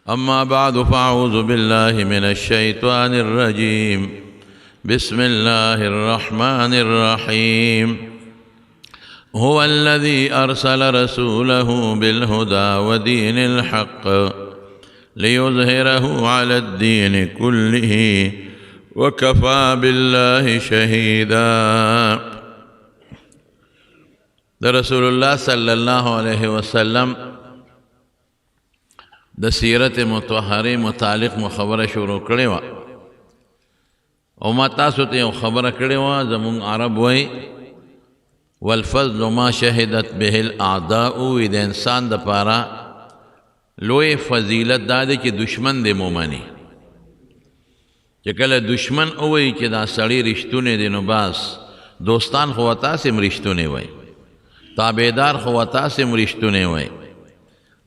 أما بعد، فأعوذ بالله من الشيطان الرجيم. بسم الله الرحمن الرحيم. هو الذي أرسل رسوله بالهدى ودين الحق ليظهره على الدين كله وكفى بالله شهيدا. د رسول الله صلی الله علیه وسلم د سیرت مطهره متعلق مو خبره شروع کړې وه او ما تاسو ته یو خبره کړې وه. زمونږ عرب وایي والفضل ما شهدت به الاعداء. وي د انسان د پاره لوی فضیلت دا دی چې دشمن دی مومني، چې کله دشمن ووایي چې دا سړی رښتونی دی، نو بس دوستان خو تاسې هم رښتونی وایي، تابعدار خو تاسې هم رښتونی وایي،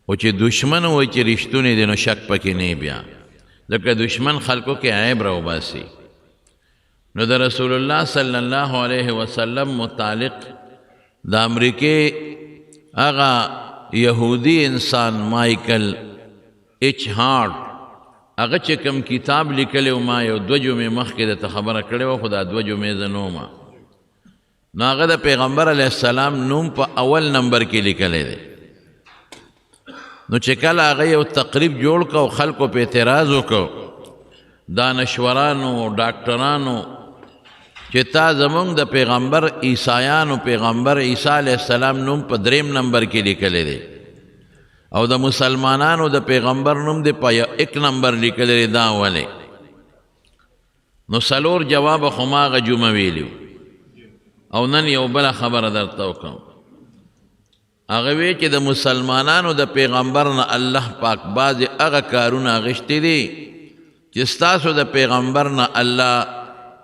خو چې دشمن وایي چې رښتونی دی نو شک پکې نه بیا، ځکه دشمن خلکو کې عیب راوباسي. نو د رسول الله صلی الله علیه وسلم متعلق د امریکې هغه یهودي انسان مایکل اچ هارت هغه چې کوم کتاب لیکلی و، ما یو دوه جمعې مخکې درته خبره کړې وه، خو دا دوه جمعې زه نه وم. نو هغه د پیغمبر علیه السلام نوم په اول نمبر کې لیکلی دی. نو چې کله هغه یو تقریب جوړ کړ او خلکو په اعتراض وکړ، دانشورانو ډاکټرانو، چې تا زمونږ د پیغمبر عیسایانو پیغمبر عیسی علیه السلام نوم په دریم نمبر کې لیکلی دی او د مسلمانانو د پیغمبر نوم دی په یک نمبر لیکلی دی، دا ولې؟ نو څلور جواب خو ما هغه جمعه ویلي او نن یو بله خبره درته وکړم. هغه وی چې د مسلمانانو د پیغمبر نه الله پاک بعضې هغه کارونه اخیستي دي چې ستاسو د پیغمبر نه الله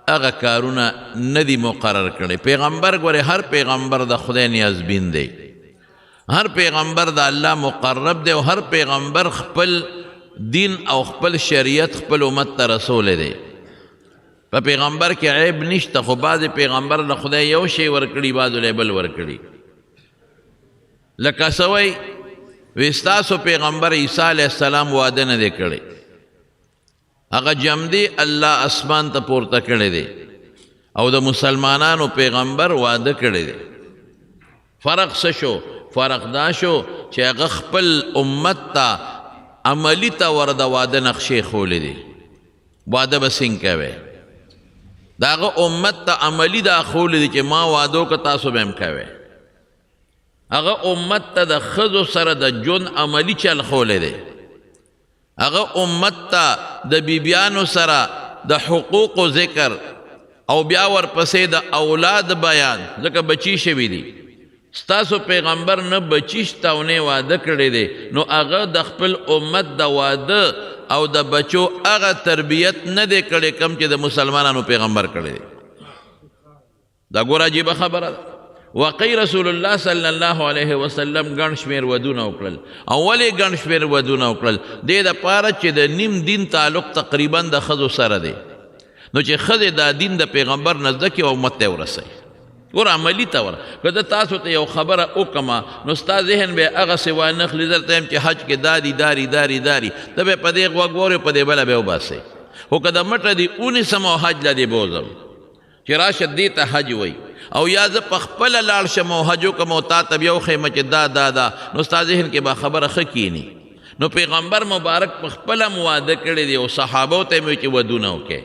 هغه کارونه نه دي مقرر کړي. پیغمبر ګورې هر پیغمبر د خدای نیازبین دی، هر پیغمبر د الله مقرب دی او هر پیغمبر خپل دین او خپل شریعت خپل امت ته رسولی دی. په پیغمبر کې عیب نشته، خو بعضې پیغمبر له خدای یو شی ورکړي، بعضو له بل ورکړي. لکه څه وایي؟ وی ستاسو پیغمبر عیسی علیه السلام واده نه دی کړی، هغه جمدی الله اسمان ته پورته کړی دی او د مسلمانانو پیغمبر واده کړی دی. فرق څه شو؟ فرق دا شو چې هغه خپل امت ته عملی طور د واده نقشې ښولې دي، واده به څنګه کوې. د هغه امت ته عملی دا ښولې دي چې ما واده وکړه، تاسو به هم کوئ. هغه امت ته د ښځو سره د ژوند عملی چل ښولی دی، هغه امت ته د بیبیانو سره د حقوقو ذکر او بیا ورپسې د اولاد بیان، ځکه بچی شوي دي. ستاسو پیغمبر نه بچی شته او نه واده کړی دی، نو هغه د خپل امت د واده او د بچو هغه تربیت نه دی کړی کوم چې د مسلمانانو پیغمبر کړی دی. دا ګوره عجیبه خبره ده. واقعي رسول الله صلی الله علیه وسلم ګڼ شمېر ودونه وکړل. او ولې ګڼ شمېر ودونه وکړل؟ دې دپاره چې د نیم دین تعلق تقریبا د ښځو سره دی، نو چې ښځې دا دین د پیغمبر نه زده کړي او امت ته ورسوي. ګوره عملي طور که زه تاسو ته یو خبره وکړم نو ستا ذهن به هغسې وانخلي، زه درته وایم چې حج کې دادي داري داري داري، ته به په دې غوږ واورې په دې بله به وباسې، خو که د مټه دې ونیسم او حج له دې بوځم چې راشه دې ته حج وایي، او یا زه په خپله لاړ شم او حج وکړم او تا ته بیا وښیم چې دا دا دا، نو ستا ذهن کې به خبره ښه کښېني. نو پیغمبر مبارک په خپله هم واده کړی دی او صحابو ته یې ویل چې ودونه وکړئ،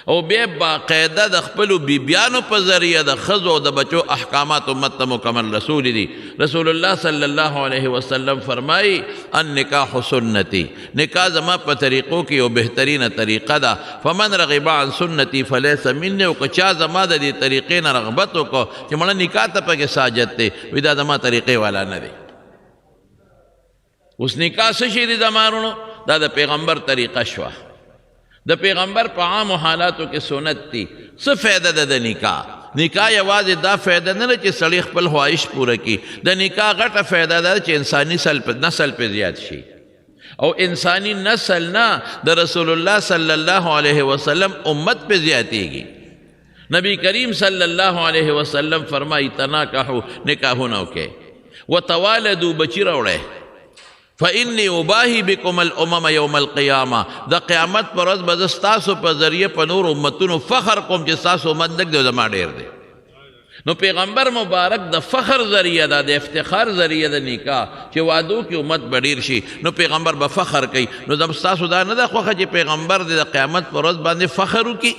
او بیا باقاعده د خپلو بیبیانو په ذریعه د ښځو او د بچو احکامات امت ته مکمل رسولي دي. رسول الله صلی الله علیه وسلم فرمایي النکاح سنتي، نکاح زما په طریقو کې یو بهترینه طریقه ده، فمن رغب عن سنتي فلیس مني. او که چا زما د دې طریقې نه رغبت وکړو چې مړه نکاح ته پکې ساجت دی، وایي دا زما طریقې والا نه دی. اوس نکاح څه شی دی زما وروڼو؟ دا د پیغمبر طریقه شوه. د پیغمبر په عامو حالاتو کې سنت دي. څه فایده ده د نکاح؟ نکاح یوازې دا فایده نه ده چې سړی خپل خواهش پوره کړي، د نکاح غټه فایده ده چې انساني نسل پې زیات شي، او انساني نسل نه د رسول الله صلی الله علیه وسلم امت پې زیاتیږي. نبی کریم صلی الله علیه وسلم فرمایي تناکحو، نکاحونه وکړئ، وتوالدو، بچي راوړئ. فإني أباهي بكم الأمم يوم القيامة، د قیامت پر ورځ به زه ستاسو په ذریعه په نورو امتونو فخر کوم چې ستاسو امت لږ دی او زما ډېر دی. نو پیغمبر مبارک د فخر ذریعه ده، د افتخار ذریعه ده نکاح، چې وعدو کې امت به ډېر شي، نو پیغمبر به فخر کوي. نو ستاسو دا نه ده خوښه چې پیغمبر دې د قیامت پر ورځ باندې فخر وکړي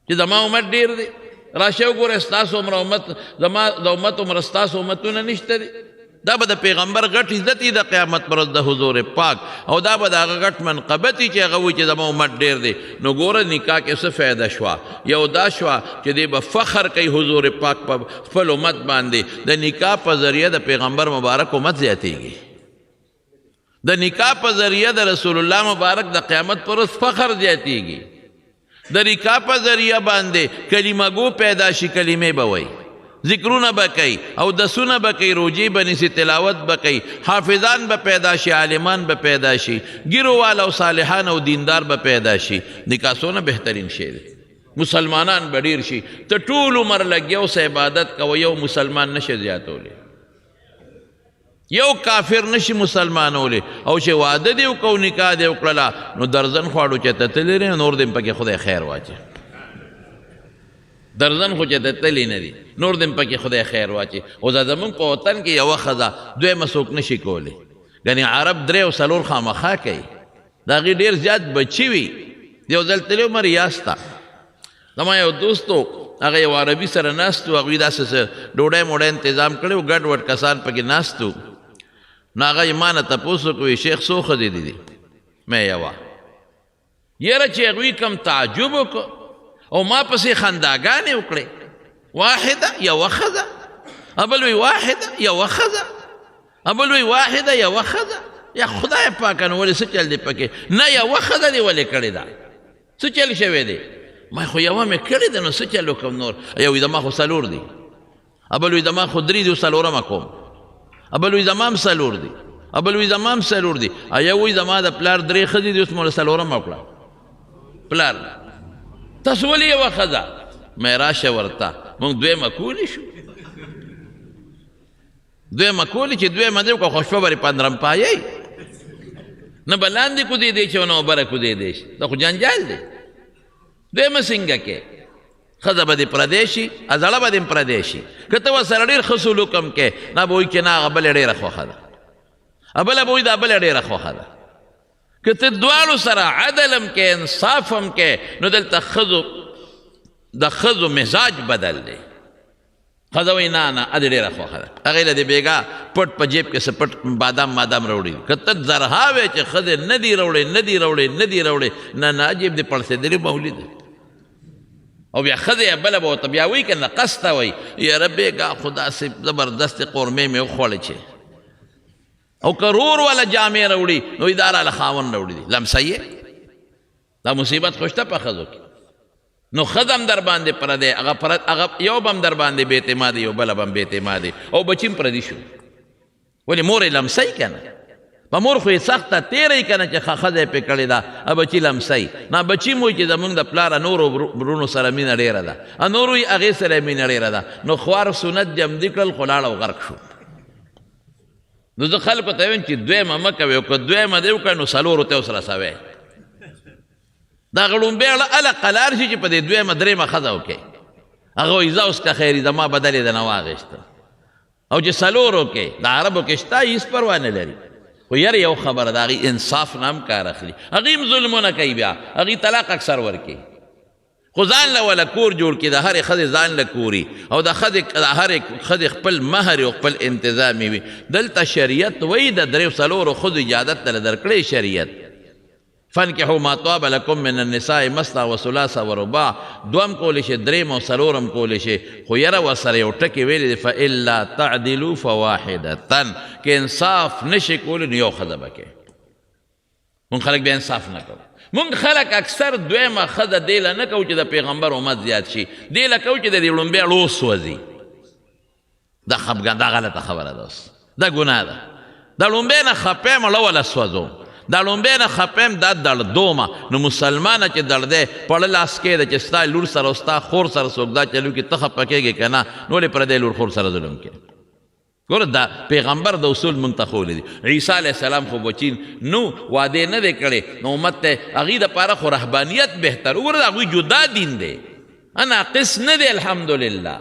چې زما امت ډېر دی؟ راشه وګوره ستاسو عمر امت، زما د امت عمر ستاسو امتونه نشته دی. دا به د پیغمبر غټ عزت د قیامت پر ورځ د حضور پاک، او دا به د هغه غټ منقبت چې هغه وایي چې زما امت ډېر دی. نو ګوره نکاح کې څه فایده شوه؟ یو دا شوه چې دی به فخر کوي حضور پاک په خپل امت باندې. د نکاح په ذریعه د پیغمبر مبارک امت زیاتېږي، د نکاح په ذریعه د رسول الله مبارک د قیامت پر ورځ فخر زیاتېږي، د نکاح په ذریعه باندې کلمه ګو پیدا شي، کلمې به وایي، ذکرونه به کوي، او دسونه به کوي، روجې به نیسي، تلاوت به کوي، حافظان به پیدا شي، عالمان به پیدا شي، ګیرو والا او صالحان او دیندار به پیدا شي. نکاح څونه بهترین شی دی، مسلمانان به ډېر شي. ته ټول عمر لګیا اوس عبادت کوه، یو مسلمان نشي زیاتولی، یو کافر نشي مسلمانولی. او چې واده دې وکړو، نکاح دې وکړله، نو درزن خواړو چې ته تللی نه، نور دې پکې خدای خیر واچي. درزن خو چې ته تللی نه دي، نور دې پکې خدای خیر واچي. او دا زمونږ په وطن کې یوه ښځه دویمه څوک نشي کولی، یعنې عرب درې او څلور خامخا کوي، د هغې ډېر زیات بچي وي. یو ځل تللی وم ریاض ته، زما یو دوست و، هغه یو عربي سره ناست و، هغوی داسې څه ډوډۍ موډۍ انتظام کړی و، ګډ وډ کسان پکې ناست وو. نو هغه یې ما نه تپوس وکړو، شیخ څو ښځې دي دي؟ مې یوه. یاره چې هغوی کوم تعجب وکړو او ما پسې خنداګانې وکړې، واحده یوه ښځه، بل وی واحده یوه ښځه، بل وی واحده یوه ښځه. یا خدای پاکه نو ولې څه چل دی پکې؟ نه یوه ښځه دې ولې کړې ده، څه چل شوی دی؟ ما خو یوه مې کړې ده، نو څه چل وکړم نور؟ یو وی زما خو څلور دي، بل وی زما خو درې دي، څلورمه کوم، بل وی زما هم څلور دي، بل وی زما هم څلور دي، یو وی زما د پلار درې ښځې دي، اوس مو له څلورمه وکړه. پلار تاسو ولې یوه ښځه؟ مې راشه ورته، موږ دویمه کولی شو، دویمه کولی چې دویمه دې وکړه، خو شپه به پندرم پایئ نه به لاندې کوزېدی شي او نه به بره کوزېدی شي، دا خو جنجال دی. دویمه څنګه کې؟ ښځه به دې پردی شي، زړه به دې هم پردی شي. که ته ورسره ډېر ښه سلوک هم کوې، نه به وایي چې نه هغه بله ډېره خوښه ده، بله به وایي دا بله ډېره خوښه ده. که ته دواړو سره عدل هم کوې، انصاف هم کوې، نو دلته ښځو د ښځو مزاج بدل دی. ښځه وایي نه نه ادې ډېره خوښه ده، هغې له دې بېګا پټ په جیب کې څه پټ بادام مادام راوړي دي. که ته زرها وې چې ښځې نه دي راوړې، نه دي راوړې، نه دي راوړې، نه نه جیب دې پړسېدلی به ولید. او بیا ښځې یا بله به ورته بیا وایي که نه قصده وایي یاره بېګا خو داسې زبردستې قورمې مې وخوړې چې، او که رور والا جامې راوړي نو دا راله خاوند راوړي دي، لمسیې. دا مصیبت خو شته په ښځو کې. نو ښځه هم در باندې پردی، هغه یو به هم در باندې بې اعتمادي، یو بله به هم بې اعتمادي، او بچي هم پردي شو. ولې مور یې لمسوي که نه؟ په مور خو یې سخته تېره که نه چې ښه ښځه یې پرې کړې ده، بچي لمسوي. نه بچي مو چې زمونږ د پلاره نورو وروڼو سره مینه ډېره ده، نورو یې هغې سره مینه ډېره ده. نو خوار سنت جمدي کړل، خو لاړ او غرق شو. نو زه خلکو ته وایم چې دویمه مه کوئ، او که دویمه دې وکړه نو څلورو ته اوس رسوئ. دا غړومبی اړه هله قلار شي چې په دې دویمه درېیمه ښځه وکړي. هغه وایي ځه اوس که خیر زما بدل یې درنه واخېسته. او چې څلور وکړي، د عربو کې شته، هېڅ پروا نه لري. خو یاره یو خبره ده، هغوی انصاف نه هم کار اخلي، هغوی هم ظلمونه کوي، بیا هغوی طلاق اکثر ورکوي. خو ځان له وله کور جوړ کړي، د هرې ښځې ځان له کوري، او د هرې ښځې خپل مهر او خپل انتظام وي. دلته شریعت وایي د درېو څلورو ښځو اجازت ته درکړی شریعت. فانکحوا ما طاب لکم من النساء مثنی وثلاث ورباع، دوم کولی شي، دریم او څلورم کولی شي، خو یاره ورسره یو ټکی ویلی دی، فإلا تعدلوا فواحدة، که انصاف نشي کولی نو یو ښځه به کوې. مونږ خلک بیا انصاف نه کوو. مونږ خلک اکثر دویمه ښځه دې له نه کوو چې د پیغمبر امت زیات شي، دې له کوو چې د دې ړومبی ړو سوځي. دا خپګان، دا غلطه خبره ده، اوس دا ګناه ده. د ړومبی نه خپه یم، ړه وله سوځوم، دا ړومبی نه خپه یم، دا دړدومه. نو مسلمانه چې دړدی په ړه لاس کېده چې ستا لور سره او ستا خور سره څوک دا چلو کې ته خپه کېږې که نه، نو ولې پردی لور خور سره ظلم کوې؟ ګوره دا پیغمبر د اصول مونږ ته ښوولي دي. عیسی علیه السلام خو بچی نو واده نه دی کړی، نو امت ته هغوی دپاره خو رهبانیت بهتر. وګوره د هغوی جدا دین دی، ناقص نه دی الحمدلله.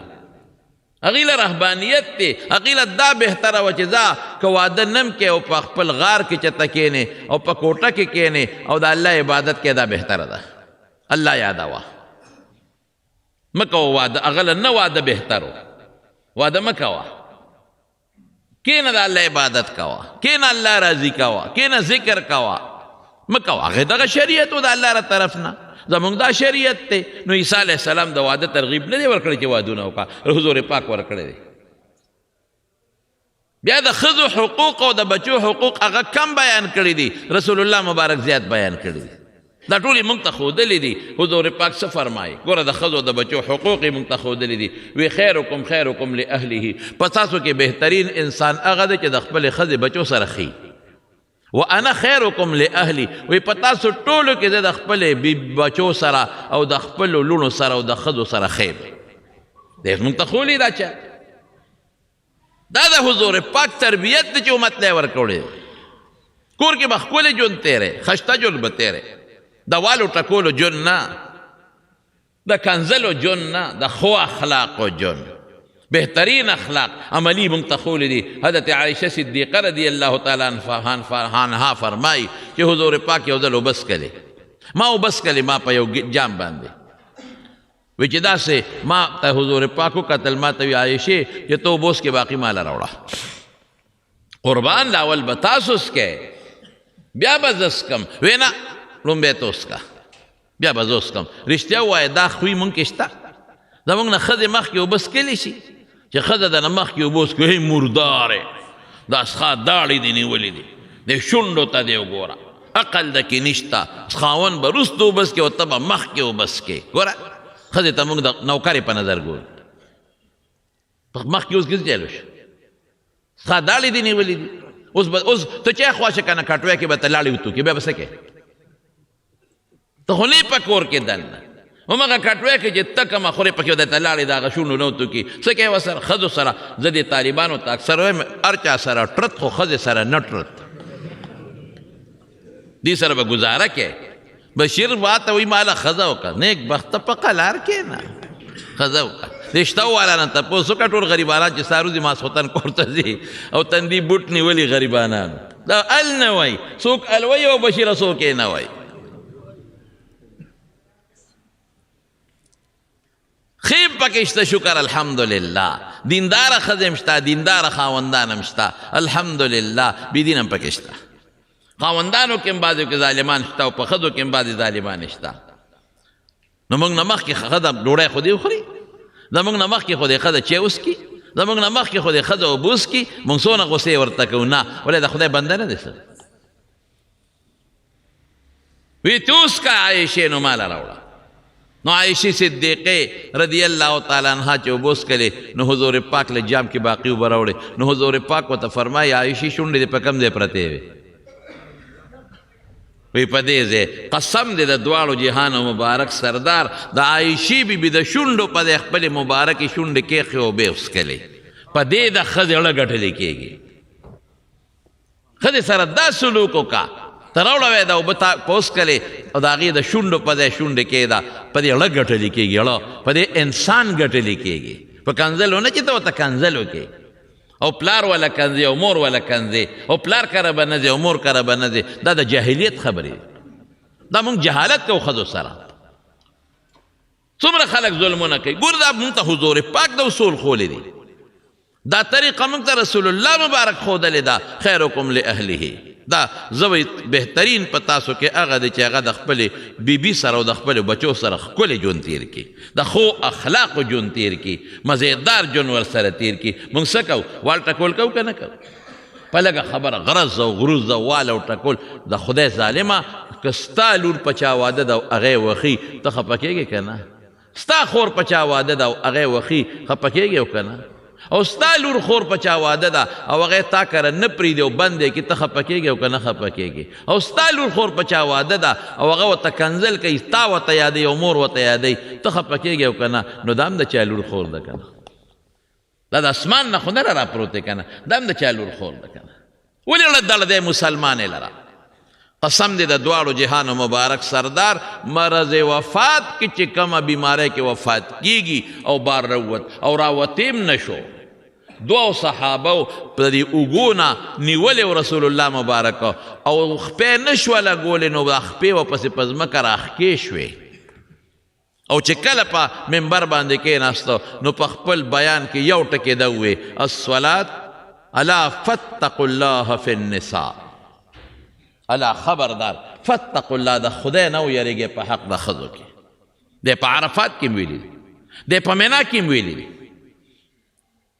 هغوی له رهبانیت دی، هغوی له دا بهتره وه چې ځه که واده نم کې او په خپل غار کې چېرته کښېنې او په کوټه کې کښېنې او د الله عبادت کې، دا بهتره ده. الله یادوه، مه کوه واده، هغه له نه واده بهتر و. واده مه کوه، کښېنه د الله عبادت کوه، کښېنه الله راضي کوه، کښېنه ذکر کوه، مه کوه. هغه دغه شریعت و د الله له طرف نه، زمونږ دا شریعت دی. نو عیسی علیه السلام د واده ترغیب نه دی ورکړی چې وادونه وکړه، حضور پاک ورکړی دی. بیا د ښځو حقوق او د بچو حقوق هغه کم بیان کړي دي، رسول الله مبارک زیات بیان کړي دي. دا ټول یې موږ ته ښودلي دي. حضور پاک څه فرمایي؟ ګوره د ښځو د بچو حقوق یې موږ ته ښودلي دي. وی خیرکم خیرکم لأهله، په تاسو کې بهترین انسان هغه دی چې د خپلې ښځې بچو سره ښي. وانا خیرکم لأهلی، وی په تاسو ټولو کې زه د خپلې بچو سره او د خپلو لوڼو سره او د ښځو سره ښه یم. دی موږ ته ښولي دا چا دا د حضور پاک تربیت دی چې امت له ورکوړي. کور کې به ښکلی ژوند تېری، خشته ژوند به تېری، د والو ټکولو ژوند نه، د کنځلو ژوند نه، د ښو اخلاقو ژوند، بهترین اخلاق عملی مونږ ته ښوولي دي. حضرت عایشه صدیقه رضی الله تعالی عنها فرمایي چې حضور پاک یو ځل اوبه څښلې، ما اوبه څښلې، ما په یو جام باندې وی چې داسې ما ته حضور پاک وکتل، ما ته وی عایشې چې ته اوبه وڅښې باقي ماله راوړه. قربان لا اول به تاسو څکئ بیا به زه څکم. وی نه، لومبی ته وڅکه بیا به زه وڅکم. رښتیا ووایه، دا خوی مونږ کې شته؟ زمونږ نه ښځې مخکې اوبه څکلی شي؟ چې ښځه د نه مخکې اوبه وڅکي، هی مردارې، دا سخا داړې دې نیولې دي، دې شونډو ته دې وګوره، عقل د کې نشته، خاوند به وروسته اوبه څکي او ته به مخکې اوبه څکې. ګوره ښځې ته مونږ د نوکرې په نظر ګورو، په مخکې اوس کې څه چلو شو، ستا داړې دې نیولې دي. اوس به اوس ته چې خوا شه که نه کټوی کې به ته لاړې وتوکې، بیا به څه کوې؟ ته خو نه په کور کې دننه همغه کټوی کې چې ته کومه خورې پکې درته لاړې د هغه شونډو نه وتوکي، څه کوې ورسره؟ ښځو سره زه دې طالبانو ته اکثر وایم، هر چا سره ټرت خو ښځې سره نه ټرت، دې سره به ګزاره کوې. بشیر واته وی ماله ښځه وکړه، نیک بخته په قلار کښېنه، ښځه وکړه. رشته والا نه تپوس وکړه، ټول غریبانان چې سهار وځي ماسخوتن کور ته ځي او تندي بوټ نیولي غریبانان، دا ال نه وایي، څوک ال وایي او بشیره څوک یې نه وایي. ښې پکې شته شکر الحمدلله، دینداره ښځې هم شته، دینداره خاوندان هم شته الحمدلله، بې دین هم پکې شته. خاوندانو کې هم بعضو کې ظالمان شته او په ښځو کې هم بعضې ظالمان شته. نو موږ نه مخکې ښځه ډوډۍ خو دې وخوري، زموږ نه مخکې خو دې ښځه چای وڅکي، زموږ نه مخکې خو دې ښځه اوبه وڅکي، موږ څونه غوسې ورته کوو؟ نه، ولې د خدای بنده نه دی څه؟ وی ته وڅکه عایشې، نو ماله راوړه. نو عایشې صدیقې رضی الله تعالی عنها چې اوبه وڅکلې، نو حضور پاک له جام کې باقي اوبه راوړې. نو حضور پاک ورته فرمایي، عایشې شونډې دې په کوم ځای پرتې وې؟ وی په دې ځای. قسم دې د دواړو جهانو مبارک سردار، د عایشې بي بي د شونډو په ځای خپلې مبارکې شونډې کېښې او اوبه یې وڅکلې. په دې د ښځې زړه ګټلې کېږي. ښځې سره دا سلوک وکړه، ته راوړه وی دا اوبه تا په وڅکلې او د هغې د شونډو په ځای شونډې کېږده، په دې ړه ګټلې کېږي، ړه په دې انسان ګټلې کېږي، په کنځلو نه چې ته ورته کنځل وکړې او پلار وله کنځې او مور وله کنځې او پلار کره به نه ځې او مور کره به نه ځې، دا د جاهلیت خبرې دي. دا مونږ جهالت کوو ښځو سره. څومره خلک ظلمونه کوي. ګور دا مونږ ته حضور پاک د اصول ښوولي دي، دا طریقه مونږ ته رسول الله مبارک ښودلې ده، خیرکم لاهله. دا زه وایي بهترین په تاسو کې هغه دی چې هغه د خپلې بیبي سره او د خپلو بچو سره ښکلی ژوند تیر کړي، د ښو اخلاقو ژوند تیر کړي، مزیدار ژوند ورسره تیر کړي. مونږ څه کوو؟ وال ټکول کوو که نه کوو؟ په لږه خبره غرض او غروز او وال او ټکول. د خدای ظالمه، که ستا لور په چا واده ده او هغه یې وخي، ته خفه کېږې که نه؟ ستا خور په چا واده ده او هغه یې وخي، خفه کېږې او که نه؟ او ستا لور خور په چا واده ده او هغه تا کره نه پرېږدي او بند یې کړي، ته خفه کېږې او که نه خفه کېږې؟ او ستا لور خور په چا واده ده او هغه ورته کنځل کوي، تا ورته یادوي او مور ورته یادوي، ته خفه کېږې او که نه؟ نو دا هم د چا لور خور ده که نه؟ دا د اسمان نه خو نه را پروت دی که نه، دا هم د چا لور خور ده که نه؟ ولې ړه دړ دی مسلمان یې لره؟ قسم دې د دواړو جهانو مبارک سردار مرض وفات کې چې کومه بیمارۍ کې وفات کیږي او بار راووت او راوتیم نه شو، دوو صحابو په دې اوږو نه نیولې و رسول الله مبارک او خپې نه شوه لګولې، نو دا خپې ورپسې په ځمکه راښکې شوې. او چې کله په منبر باندې کېناستو نو په خپل بیان کې یو ټکی دا ووی، الصلاة الا فاتقوا الله فی النساء. الا خبردار، فاتقوا الله، د خدای نه ویرېږئ په حق د ښځو کې. دی په عرفات کې هم ویلي دي، دی په مینا کې هم ویلي دي،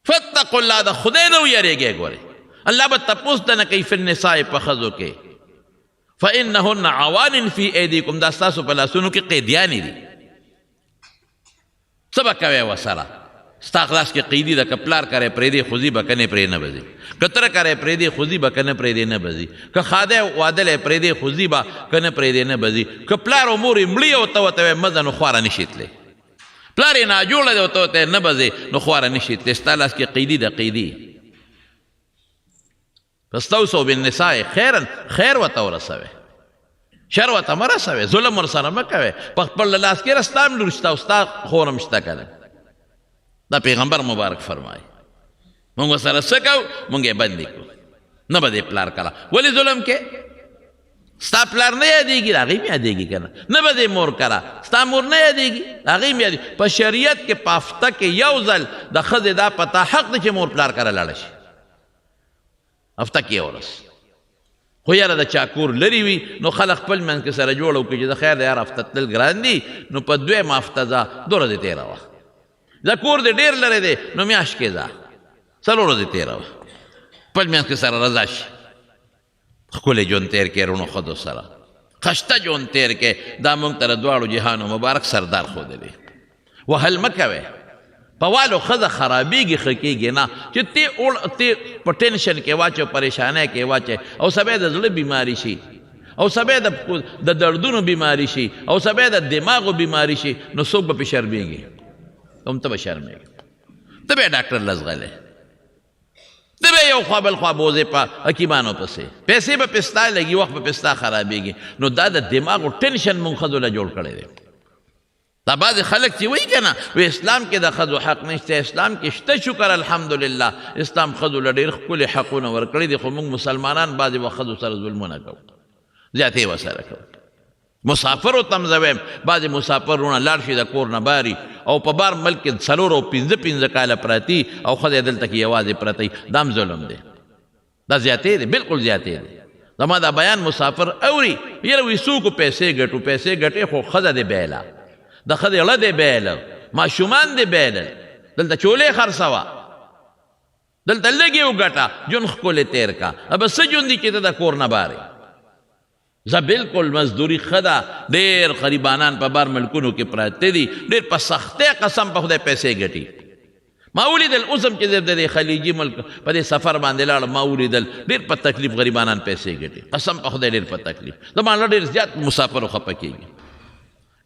فاتقوا الله، د خدای نه ویرېږئ. ګورئ الله به تپوس درنه کوي فی النساء په ښځو کې، فإنهن عوان فی ایدیکم، دا ستاسو په لاسونو کې قیدیانې دي. څه به کوې ورسره؟ ستا لاس کې قیدي ده، که پلار کره پرېږدې خو ځي به، که نه پرې نه به ځي، که تره کره پرېږدې خو ځي به، که نه پرېږدې نه به ځي، که ښادی واده له پرېږدې خو ځي به، که نه پرېږدې نه به ځي، که پلار او مور یې مړي او ته ورته وایې مه ځه نو خواره نه شي تللی، پلار یې ناجوړه دی او ته ورته نه به ځې نو خواره نه شي تللی، ستا لاس کې قیدي ده، قیدي. فاستوصوا بالنساء خیرا، خیر ورته ورسوئ، شر ورته مه رسوئ، ظلم ورسره مه کوئ. په خپل لاس کې ستا هم لور شته او ستا خور هم شته که نه؟ دا پیغمبر مبارک فرمایي. موږ ورسره څه کوو؟ موږ یې بندي کړو، نه به دې پلار کړه. ولې ظلم کې؟ ستا پلار نه یادېږي، د هغې هم یادېږي که نه؟ نه به دې مور کړه، ستا مور نه یادېږي، د هغې هم یادېږي. په شریعت کې په هفته کې یو ځل د ښځې دا په تا حق دی چې مور پلار کره لاړه شي، هفته کې یوه ورځ. خو یاره د چا کور لرې وي نو خلک خپل منځ کې سره جوړه وکړي چې د خیر دی یاره هفته تلل ګران دي، نو په دویمه هفته ځه، دوه ورځې تېروه. د کور دې ډېر لرې دی نو میاشت کې ځه، څلور ورځې تېروه، خپل منځ کې سره رضا شي. ښکلی ژوند تېر کړې روڼو ښځو سره، خشته ژوند تېر کړې. دا موږ ته د دواړو جهانو مبارک سردار ښودلی. وهل مه کوئ، په والو ښځه خرابېږي، ښه کېږي نه. چې تی اوړ تی په ټینشن کې واچوې، پریشانۍ کې واچوې، او سبا د زړه بیماري شي، او سبا د دردونو بیماري شي، او سبا د دماغو بیماري شي، نو څوک به پې شرمېږي؟ هم ته به شرمېږې، ته به ډاکټر له ځغلې، ته به یو خوا بل خوا بوځې په حکیمانو پسې، پیسې به پې ستا لګي، وخت به پې ستا خرابېږي. نو دا د دماغو ټینشن مونږ ښځو له جوړ کړی دی. دا بعضې خلک چې وایي که نه، وایي اسلام کې د ښځو حق نشته، اسلام کې شته شکر الحمدلله، اسلام ښځو له ډېر ښکلي حقونه ورکړي دي. خو موږ مسلمانان بعضې وخت ښځو سره ظلمونه کوو، زیاتې ورسره کوو. مسافرو ته هم زه وایم، بعضې مسافر وروڼه لاړ شي د کور نه باري او په بار ملک کې څلور او پنځه پنځه کاله پراتي او ښځه یې دلته کې یوازې پرته وي، دا هم ظلم دی، دا زیاتې دی، بالکل زیاتې دی. زما دا بیان مسافر اوري، یاره وایي څوک پیسې ګټو، پیسې ګټې خو ښځه دې بیله، د ښځې ړه دې بیله، ماشومان دې بیلل، دلته چولې خرڅوه، دلته لږې وګټه، ژوند ښکلی تېر کا، به څه ژوند دي چې ته د کور نه بارې؟ زه بالکل مزدوري ښه ده، ډېر غریبانان په بار ملکونو کې پراته دي، ډېر په سختۍ قسم په خدای پیسې ګټي. ما ولیدل اوس هم چې زه د دې خلیجي ملک په دې سفر باندې لاړم، ما ولیدل ډېر په تکلیف غریبانان پیسې ګټي، قسم په خدای ډېر په تکلیف. زما نه ډېر زیات مسافرو خفه کېږي.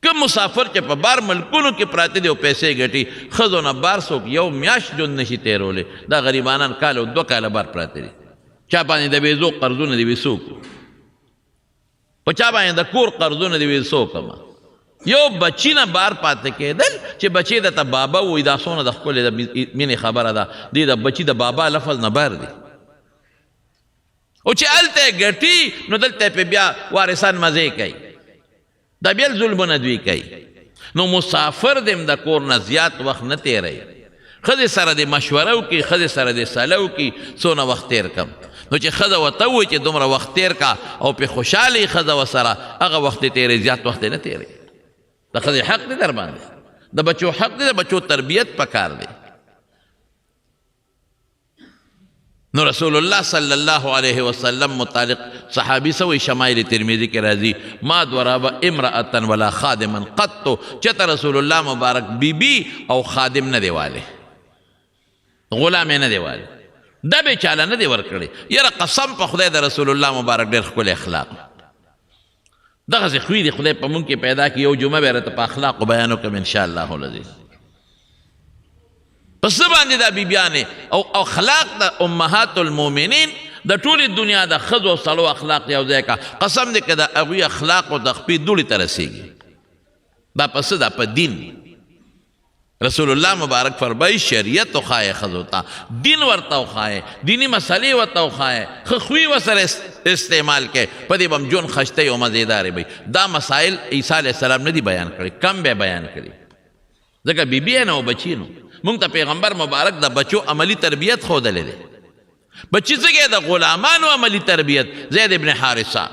کوم مسافر چې په بار ملکونو کې پراته دي او پیسې ګټي، ښځو نه بار څوک یو میاشت ژوند نشي تېرولی. دا غریبانان کال او دوه کاله بار پراته دي، چا باندې د ویزو قرضونه دي، وي څوک په چا باندې د کور قرضونه دي، وي څوک یو بچی نه بار پاتې کېدل چې بچی درته بابا وایي، دا څونه د ښکلې د مینې خبره ده، دی د بچي د بابا لفظ نه بار دی. او چې هلته یې ګټي نو دلته یې پرې بیا وارثان مزې کوي، دا بیا ظلمونه دوی کوي. نو مسافر دې هم د کور نه زیات وخت نه تېروي، ښځې سره دې مشوره وکړي، ښځې سره دې سلا وکړي څونه وخت تېر کړم. نو چې ښځه ورته ووایي چې دومره وخت تېر کا او پرې خوشحاله وي ښځه ورسره، هغه وخت دې تېروي، زیات وخت دې نه تېروي. د ښځې حق دی در باندې، د بچو حق دی، د بچو تربیت پکار دی. نو رسول الله صلی الله علیه وسلم متعلق صحابي سوی شمایل ترمذی کې راځي، ما ضرب امرأة ولا خادما قط، چته رسول الله مبارک بیبي او خادم نه دی والي، غلام نه دی والي، دا به چاله نه دی ورکړي. یاره قسم په خدای د رسول الله مبارک ډېر ښکلی اخلاق، دغسې خوی دې خدای په مونږ کې پیدا کړي. یو جمعه به راته په اخلاقو بیان وکړم ان شاء الله العزیز. په څه باندې دا بیبیانې او اخلاق د امهات المؤمنین د ټولې دنیا د ښځو او سړو اخلاق یو ځای کا، قسم دې که د هغوی اخلاقو د خپې دوړې ته رسېږي. دا په څه؟ دا په دین. رسول الله مبارک فرمایي شریعت وښایه ښځو ته، دین ورته وښایه، دیني مسلې ورته وښایه، ښه خوی ورسره استعمال کړئ، په دې به هم ژوند خشته او مزیدارې به. دا مسایل عیسی علیه السلام نه دي بیان کړي، کم به بیان کړي، ځکه بیبي نه او بچي نو مونږ ته پیغمبر مبارک د بچو عملی تربیت ښودلی دی. بچي څنګه د غلامانو عملی تربیت، زید ابن حارثه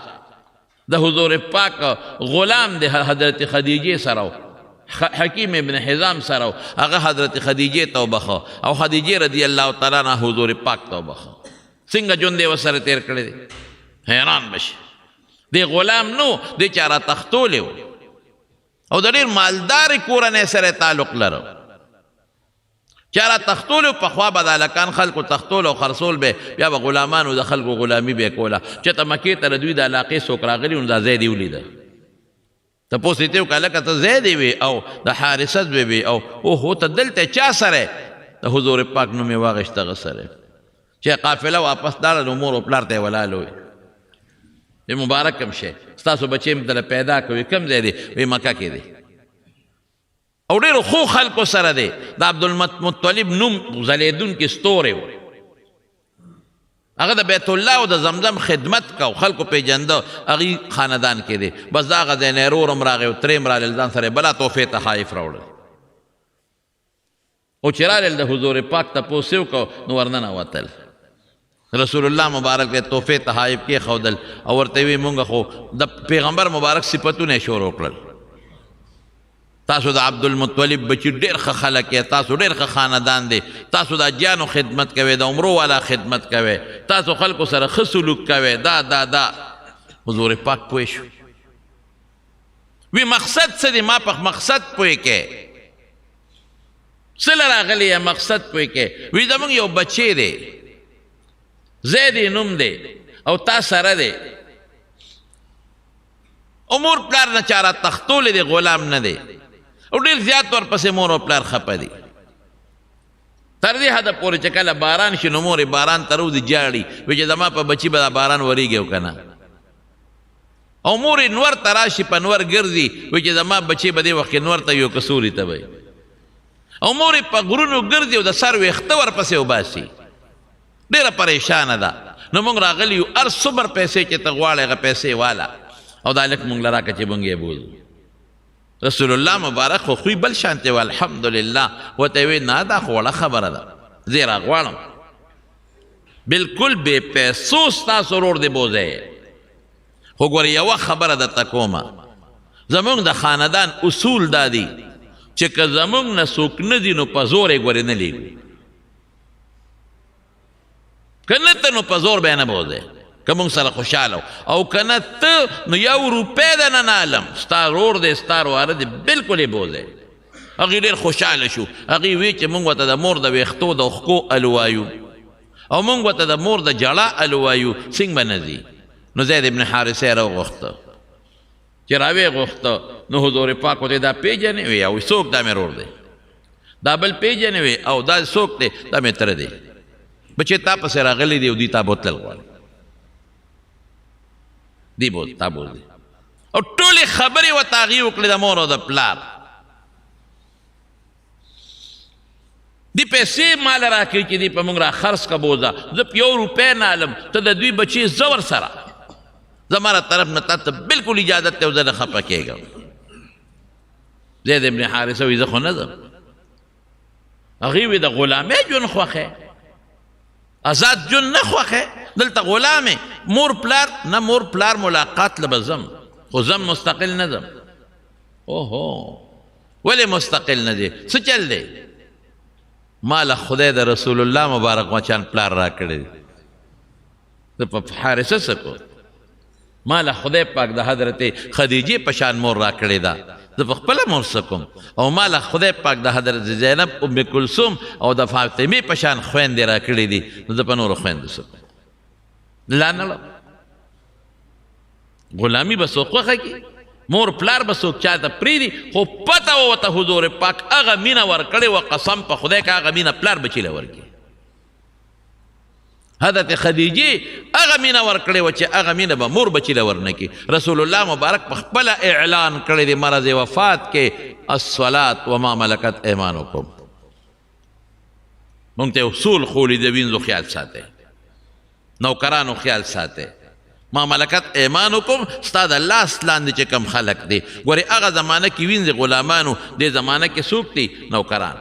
د حضور پاک غلام دی، حضرت خدیجې سره، حکیم ابن حزام سره، هغه حضرت خدیجې ته وبخښه او خدیجې رضی الله تعالی عنها حضور پاک ته وبخښه. څنګه ژوند یې ورسره تېر کړی دی، حیران به شي. دی غلام نو دی چا را تښتولی و او د ډېر مالدارې کورنۍ سره تعلق لره. چا را تښتولی و، پخوا به د هلکان خلکو تښتول او خرڅول به، بیا به غلامانو د خلکو غلامي به یې کوله. چېرته مکې ته د دوی د علاقې څوک راغلي نو دا ځای دې ولیده، تپوس یې ترې وکړه هلکه ته زید وې او د حارثه زوی وې او اوهو ته دلته چا سره؟ د حضور پاک نوم یې واخیست هغه سره. چې قافله واپس لاړه نو مور او پلار ته یې ولاړ وویل مبارک هم شی، ستاسو بچی مې درله پیدا کړ. وایي کوم ځای دی؟ وایي مکه کې دی او ډېرو ښو خلکو سره دی. د عبدالمطلب نوم ځلېدونکي ستوری و، هغه د بیت الله او د زمزم خدمت کو، خلکو پېژنده، هغوی خاندان کې دی. بس د هغه ځای نه ورور هم راغی او ترې هم راغلل، ځان سره یې بلا تحفې تحایف راوړل. او چې راغلل د حضور پاک تپوس یې وکړ نو ورننوتل. رسول الله مبارک یې تحفې تحایف کېښودل او ورته یې وویل مونږ خو د پیغمبر مبارک صفتونه یې شروع کړل، تاسو د عبدالمطلب بچي ډېر ښه خلک یې، تاسو ډېر ښه خاندان دی، تاسو د اجیانو خدمت کوئ، د عمرو والا خدمت کوئ، تاسو خلکو سره ښه سلوک کوئ، دا دا دا. حضور پاک پوه شو، وی مقصد څه دی؟ ما په مقصد پوه کې، څه له راغلی یې مقصد پوه کې؟ وی زموږ یو بچی دی، زید یې نوم دی او تا سره دی، او مور پلار نه چا را تښتولی دی، غلام نه دی، او ډېر زیات ورپسې مور او پلار خپه دي، تر دې حده پورې چې کله باران شي نو مور یې باران ته راوځي ژاړي، وایي چې زما په بچي به دا باران ورېږي او که نه، او مور یې نور ته راشي په نور ګرځي، وایي چې زما بچی به دې وخت کې نور ته وي او که سوري ته وي، او مور یې په غرونو ګرځي او د سر ویښته ورپسې وباسي، ډېره پریشانه ده. نو موږ راغلي یو، هر څومره پیسې چې ته غواړې هغه پیسې واله او دا هلک موږ له راکړه چې موږ یې بوځو. رسول الله مبارک خو خوی بل شانتې و، الحمدلله. ورته یې وویل نه دا خو وړه خبره ده، زه یې راغواړم، بالکل بې پیسو ستاسو ورور دې بوځی. خو ګوره یوه خبره درته کومه، زمونږ د خاندان اصول دا دي چې که زمونږ نه څوک نه ځي نو په زور یې ګورې نه لېږو، که نه ته نو په زور به یې نه بوځې، که مونږ سره خوشحاله او که نه ته نو یو روپۍ د نه نه الم، ستا ورور دی ستا واره دی، بالکل یې بوځې. هغوی ډېر خوشحاله شو، هغوی وی چې مونږ ورته د مور د ویښتو د ښکو الو وایو او مونږ ورته د مور د ژړا الو وایو، څنګه به نه ځي؟ نو زید ابن حارثه یې راوغوښته، چې راویې غوښته نو حضور پاک ورته دا پېژنې؟ وی او څوک؟ دا مې ورور دی. دا بل پېژنې؟ وی او دا څوک دی؟ دا مې تره دی. بچې تا پسې راغلی دی او دوی تا بوتلل غواړي، دی بوت تا بوتلل. او ټولې خبرې ورته هغې وکړې د مور او د پلار. دی پیسې مال راکړي چې دی په موږ را خرڅ که بوځه، زه په یو روپۍ نه الم، ته د دوی بچې زه ورسره، زما له طرف نه تا ته بالکل اجازت دی او زه نه خفه کېږم. زید ابن حارثه وایي زه خو نه ځم. هغې وایي د غلامۍ ژوند خوښی، ازاد ژوند نه خوښی، دلته غلام یې، مور پلار نه، مور پلار ملاقات له به ځم، خو ځم مستقل نه ځم. اوهو ولې مستقل نه ځې؟ څه چل دی؟ ما له خدای د رسول الله مبارک مچان پلار راکړی دی، زه په حارثه څه کوم؟ ما له خدای پاک د حضرت خدیجې په شان مور راکړې ده، زه په خپله مور څه کوم؟ او ما له خدای پاک د حضرت زینب ام کلثوم او د فاطمې په شان خویندې راکړې دي، نو زه په نورو خویندو څه کوم؟ لا نه غلامي به څوک خوښه کړي؟ مور پلار به څوک چاته پرېږدي، خو پته وه ورته حضور پاک هغه مینه ورکړې وه، قسم په خدای که هغه مینه پلار بچي له ورکړي. حضرت خدیجې هغه مینه ورکړې وه چې هغه مینه به مور بچي له ورنه کړي. رسول الله مبارک په خپله اعلان کړی دی مرض وفات کې، الصلاة وما ملکت ایمانکم. مونږ ته اصول ښوولي، د وینځو خیال ساتئ، نوکرانو خیال ساتئ، ما ملکت ایمانکم، ستا د لاس لاندې چې کوم خلک دي. ګورې هغه زمانه کې وینځې غلامانو، دې زمانه کې څوک دي؟ نوکران.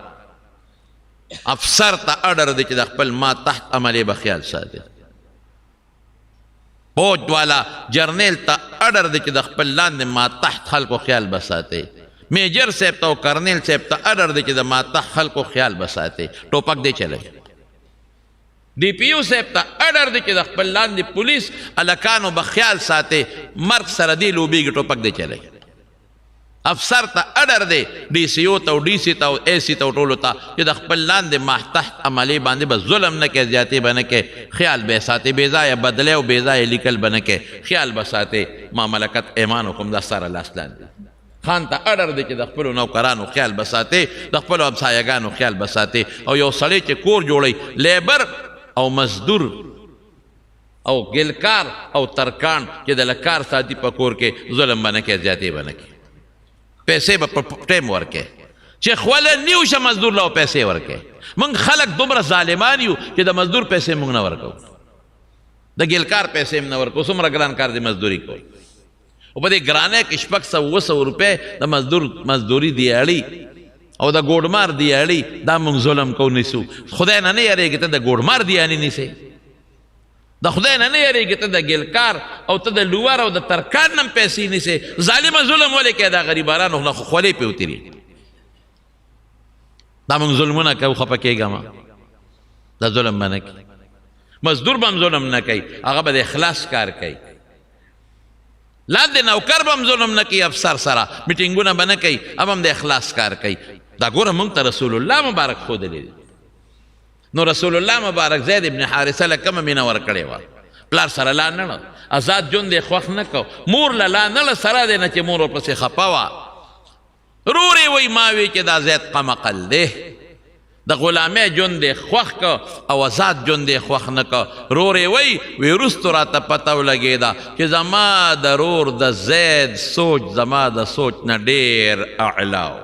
افسر ته اډر دی چې د خپل ما تحت عملې به خیال ساتي. فوج والا جرنیل ته اډر دی چې د خپل لاندې ما تحت خلکو خیال به ساتي. میجر صاحب ته او کرنیل صاحب ته اډر دی چې د ما تحت خلکو خیال به ساتي، ټوپک دی چلی. ډي پي یو صاحب ته اډر دی چې د خپل لاندې پولیس هلکانو به خیال ساتي، مرګ سره دی لوبېږي، ټوپک دی چلی. افسر ته اډر دی، ډي سي او ته او ډي سي ته او ای سي ته او ټولو ته چې د خپل لاندې ما تحت عملې باندې به ظلم نه کوي، زیاتې به نه کوي، خیال به یې ساتي، بې ځایه بدلې او بې ځایه لیکل به نه کوي، خیال به ساتي. ما ملکت ایمانکم، دا ستا لاس لاندې. خان ته اډر دی چې د خپلو نوکرانو خیال به ساتي، د خپلو همسایهګانو خیال به ساتي. او یو سړی چې کور جوړوي، لیبر او مزدور او ګلکار او ترکان چې د لکار ساتي په کور کې، ظلم به نه کوي، زیاتې به نه کوي، پیسې به په ټایم ورکوي. چې خوله نیو شه مزدور له پیسې ورکوي. موږ خلک دومره ظالمان یو چې د مزدور پیسې موږ نه ورکوو، د ګلکار پیسې هم نه ورکوو. څومره ګران کار دی مزدوري کول، او په دې ګرانۍ کې 600 700 روپۍ د مزدور مزدوري دیاړي او د ګوډمار دیاړي، دا موږ ظلم کوو نیسو. خدای نه نه یریږي ته د ګوډمار دیانې نیسې، د خدای نه نه یریږي ته د ګلکار او ته د لوور او د ترکان نه هم پیسې نیسې. ظالمه ظلم ولې کوې؟ دا غریبانو نه خو خولې پرې وتلي. دا موږ ظلمونه کوو، خفه کېږه مه، دا ظلم به نه کوي. مزدور به هم ظلم نه کوي، هغه به د اخلاص کار کوي. لاندې نوکر به هم ظلم نه کوي، افسر سره میټینګونه به نه کوي، هغه هم د اخلاص کار کوي. دا ګوره موږ ته رسول الله مبارک ښودلی دی. نو رسول الله مبارک زید ابن حارثه له کومه مینه ورکړې وه؟ پلار سره لا نه آزاد ژوند یې خوښ نه کو، مور له لا نه سره دی نه چې مور ورپسې خفه وه. رور یې وایي ما وی چې دا زید قمقل دی، د غلامۍ ژوند یې خوښ که او آزاد ژوند یې خوښ نه که. رور یې وایي وی وروستو راته پته ولګېده چې زما د رور د زید سوچ زما د سوچ نه ډېر اعلی و.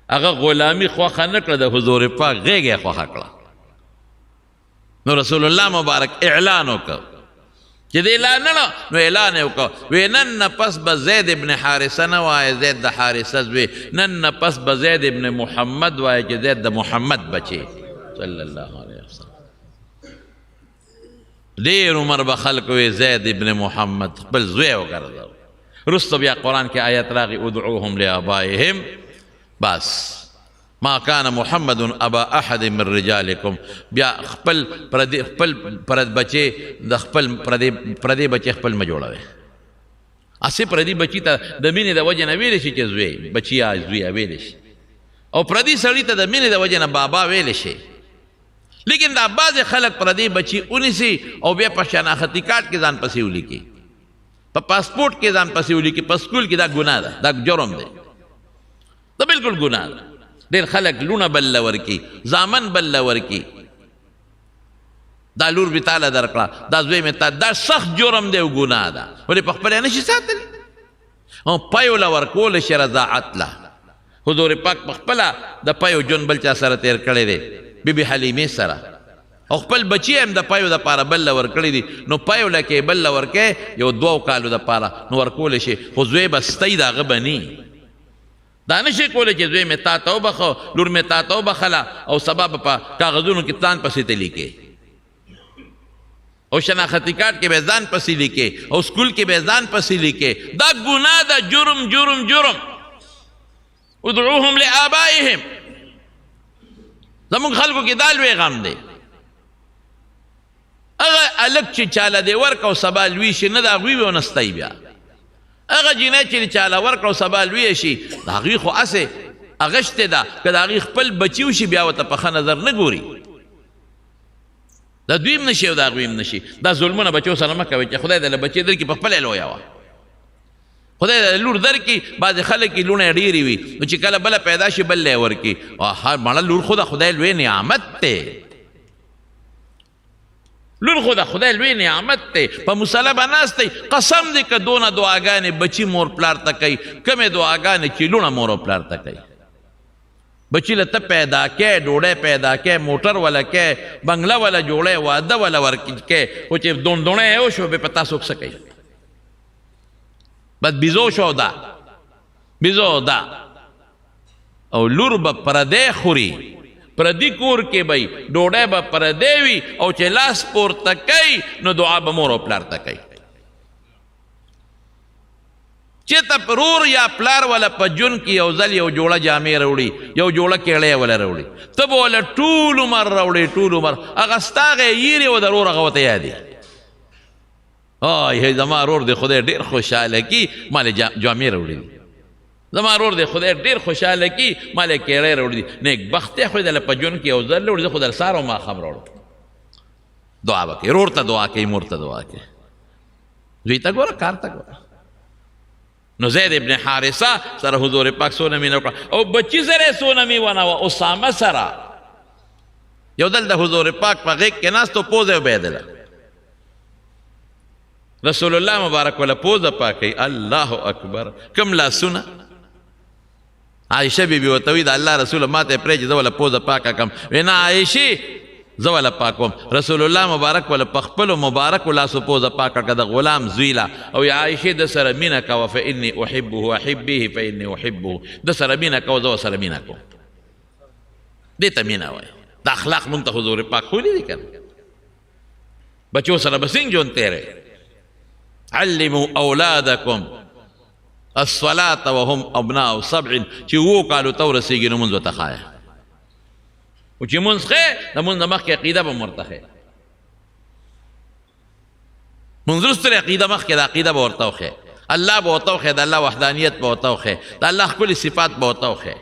هغه غلامي خوښه نه کړه، د حضور پاک غېږه یې خوښه کړه. نو رسول الله مبارک اعلان وکړ چې دی لا نه، نو اعلان یې وکړ وی نن نه پس به زید ابن حارثه نه وایې، زید د حارثه زوی، نن نه پس به زید ابن محمد وایې چې زید د محمد بچی صلی الله علیه وسلم. ډېر عمر به خلکو وی زید ابن محمد خپل زوی وګرځاوه. وروسته بیا قرآن کې آیت راغی ادعوهم لآبائهم، بس ما کان محمد ابا احد من رجالکم. بیا خپل پردی خپل پرد بچی د خپل پردی پردی بچی خپل مه جوړوي. هسې پردي بچي ته د مینې د وجې نه ویلی شي چې زوی بچیا زویه ویلی شي، او پردي سړي ته د مینې د وجې نه بابا ویلی شي. لیکن دا بعضې خلک پردي بچي ونیسي او بیا په شناختي کارت کې ځان پسې ولیکي، په پاسپورت کې ځان پسې ولیکي، په سکول کې. دا ګناه ده، دا جرم دی، دا بالکل ګناه ده. ډېر خلک لوڼه بل له ورکي، زامن بل له ورکي، دا لور مې تاله درکړه، دا زوی مې تا، دا سخت جرم دی او ګناه ده. ولې په خپله یې نه شي ساتلی؟ او پیو له ورکول شي رضاعت له. حضور پاک په خپله د پیو ژوند بل چا سره تېر کړی دی، بی بی حلیمې سره، او خپل بچي هم د پیو دپاره بل له ورکړي دي. نو پیو له کې بل له ورکې یو دوو کالو دپاره نو ورکولی شي، خو زوی به ستۍ د هغه به نی. دا نه شي کولی چې زوی مې تا ته وبخښه، لور مې تا ته وبخښله او سبا به په کاغذونو کې ځان پسې ته لیکې او شناختي کارت کې به ځان پسې لیکې او سکول کې به ځان پسې لیکې. دا ګناه ده، جرم جرم جرم. ادعوهم لآبائهم. زموږ خلکو کې دا لوی غم دی. هغه هلک چې چاله دې ورکړه او سبا لوی شي، نه د هغوی وي او نه ستا بیا. هغه جینۍ چې چاله ورکړه او سبا لویه شي، د هغوی خو هسې اغشتې ده، که د هغوی خپل بچي وشي بیا ورته په ښه نظر نه ګوري. د دوی هم نه شي او د هغوی هم نه شي. دا ظلمونه بچو سره مه کوئ چې خدای دې له بچي درکړي، په خپله لویه وه. خدای د لور درکړي. بعضې خلک یې لوڼې ډېرې وي، نو چې کله بله پیدا شي بل له یې ورکړي. مړه لور خو د خدای لوی نعمت دی، لور خو د خدای لوی نعمت دی. په مصلی به ناست دی، قسم دی که دونه دعاګانې بچي مور پلار ته کوي، کومې دعاګانې چې لوڼه مور او پلار ته کوي. بچی له ته پیدا کې، ډوډۍ پیدا کې، موټر ولا کې، بنگله ولا جوړې، واده ولا ورکې، خو چې دوندونه یې وشو به پتا څوک څه کوي؟ بس بیزو شو دا، بیزو دا. او لور به پردی خوري، پردي کور کې به ډوډۍ به پردی وي، او چې لاس پورته کوي نو دعا به مور او پلار ته کوي. چې ته پرور یا پلار ولا په جون کې یو ځل یو جوړه جامې راوړي، یو جوړه کیړې ولا راوړي، ته به وله ټول عمر راوړې، ټول عمر هغه ستا هغه یېرې او د ورور هغه ورته یادې. آی زما ورور دې خدای ډېر خوشحاله کړي، ما له جامې راوړي دي، زما ورور دې خدای ډېر خوشحاله کړي، ما له کیړې راوړي دي. نېکبخته خو دې له په ژوند کې یو ځل راوړي، زه خو در سهار او ماښام راوړم. دعا به کوي، ورور ته دعا کوي، مور ته دعا کوي، زوی ته ګوره، کار ته ګوره. نو زید ابن حارثه سره حضور پاک څونه مینه وکړه، او بچي سره یې څونه مینه وه، اسامه سره. یو ځل د حضور پاک په غېږ کې ناست و، پوزه یې وبهېدله. رسول الله مبارک وله پوزه پاکوي. الله اکبر، کوم لاسونه. عایشه بي بي ورته وایي د الله رسوله ما ته یې پرېږده چې زه وله پوزه پاکه کړم. وایي نه عایشې زه وله پاکوم. رسول الله مبارک وله په خپلو مبارکو لاسو پوزه پاکه کړه د غلام زوی له. او یا عایشې د سره مینه کوه، فإني أحبه أحبيه فإني أحبه، د سره مینه کوه، زه ورسره مینه کوم. دې ته مینه وایي. دا اخلاق مونږ ته حضور پاک ښوولي دي که نه؟ بچو سره به څنګه ژوند تېروې؟ علموا اولادکم الصلاة وهم ابناء سبع، چې اوو کالو ته ورسېږي نو مونځ ورته ښایه، او چې مونځ ښیې د مونځ نه مخکې عقیده به هم ورته ښیې، مونځ وروسته له عقیده مخکې د عقیده به ورته وښیې، الله به ورته وښیې، د الله وحدانیت به ورته وښیې، د الله ښکلي صفات به ورته وښیې،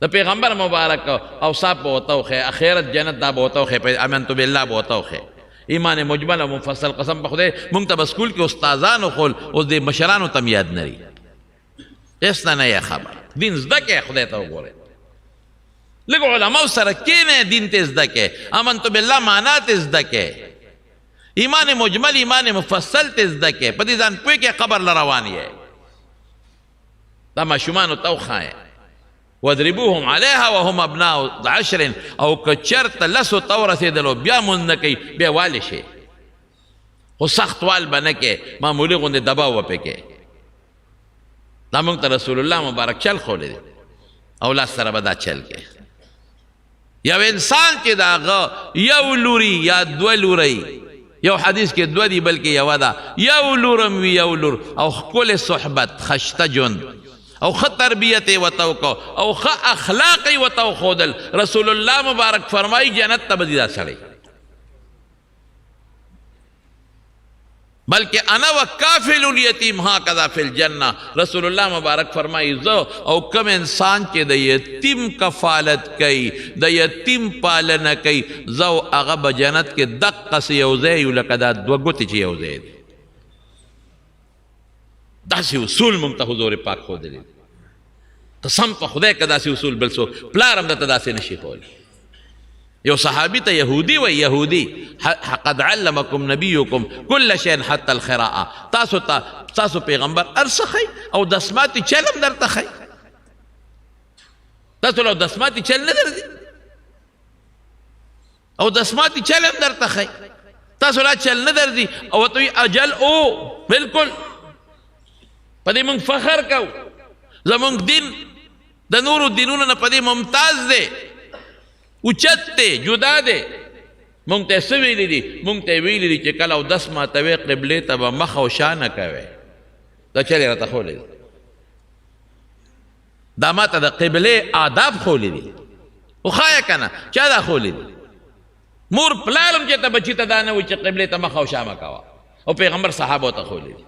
د پیغمبر مبارک اوصاف به ورته وښیې، اخرت جنت دا به ورته وښیې، په امنت بالله به ورته وښیې. ایمان مجمل او مفصل. قسم په خدای مونږ ته به سکول کې استادانو ښول، اوس دې مشرانو ته هم یاد نه لري، هېڅ نه یې خبر. دین زده کړئ، خدای ته وګورئ، لږ علماو سره کښېنئ، دین ته زده کړئ، امنت بالله معنا ته زده کړئ، ایمان مجمل ایمان مفصل ته زده کړئ، په دې ځان پوه کړئ قبر له روان یې. دا ماشومانو ته وښایئ، واضربوهم علیها وهم ابناء عشر، او که چېرته لسو ته ورسېدل او بیا مونځ نه کوي بیا والي شي، خو سخت وال به نه کوې، معمولي غوندې دباو به پرې کوې. دا موږ ته رسول الله مبارک چل ښوولی دی، اولاد سره به دا چل کوي. یو انسان چې د هغه یو لوري یا دوه لوري، یو حدیث کې دوه دي بلکې یوه ده، یو لور هم وي یو لور، او ښکلی صحبت، خشته ژوند او ښه تربیت یې ورته وکړو او ښه اخلاق یې ورته وښودل، رسول الله مبارک فرمایي جنت ته به ځي دا سړی. بلکې انا وکافل الیتیم هکذا فی الجنه، رسول الله مبارک فرمایي زه او کوم انسان چې د یتیم کفالت کوي، د یتیم پالنه کوي، زه او هغه به جنت کې دقسې یو ځای یو لکه دا دوه ګوتې چې یو ځای دي. داسې اصول مونږ ته حضور پاک ښودلي دي. قسم په خدای که داسې اصول بل څوک پلار هم درته داسې نشي ښوولی. یو صحابي ته یهودي وایي، یهودي قد علمکم نبیکم کل شیء حتی الخراء، تاسو ته تاسو پیغمبر هر څه ښیي او دسماتي چل هم درته ښیي، تاسو له دسماتي چل نه درځي او دسماتي چل هم درته ښیي، تاسو لا چل نه درځي او ورته وایي اجل او بالکل. په دې موږ فخر کوو، زموږ دین د نورو دینونو نه په دې ممتاز دی، اوچت دی، جدا دی. مونږ ته څه ویلي دي؟ مونږ ته ویلي دي چې کله اودس ماتوې قبلې ته به مخ او شا نه کوې. دا چل یې راته ښوولی دی، دا ما ته د قبلې آداب ښوولي دي. وښایه که نه چا دا ښوولي دي؟ مور پلار هم چې ته بچي ته دا نه وایي چې قبلې ته مخ او شا مه کوه، او پیغمبر صحابو ته ښوولي دي.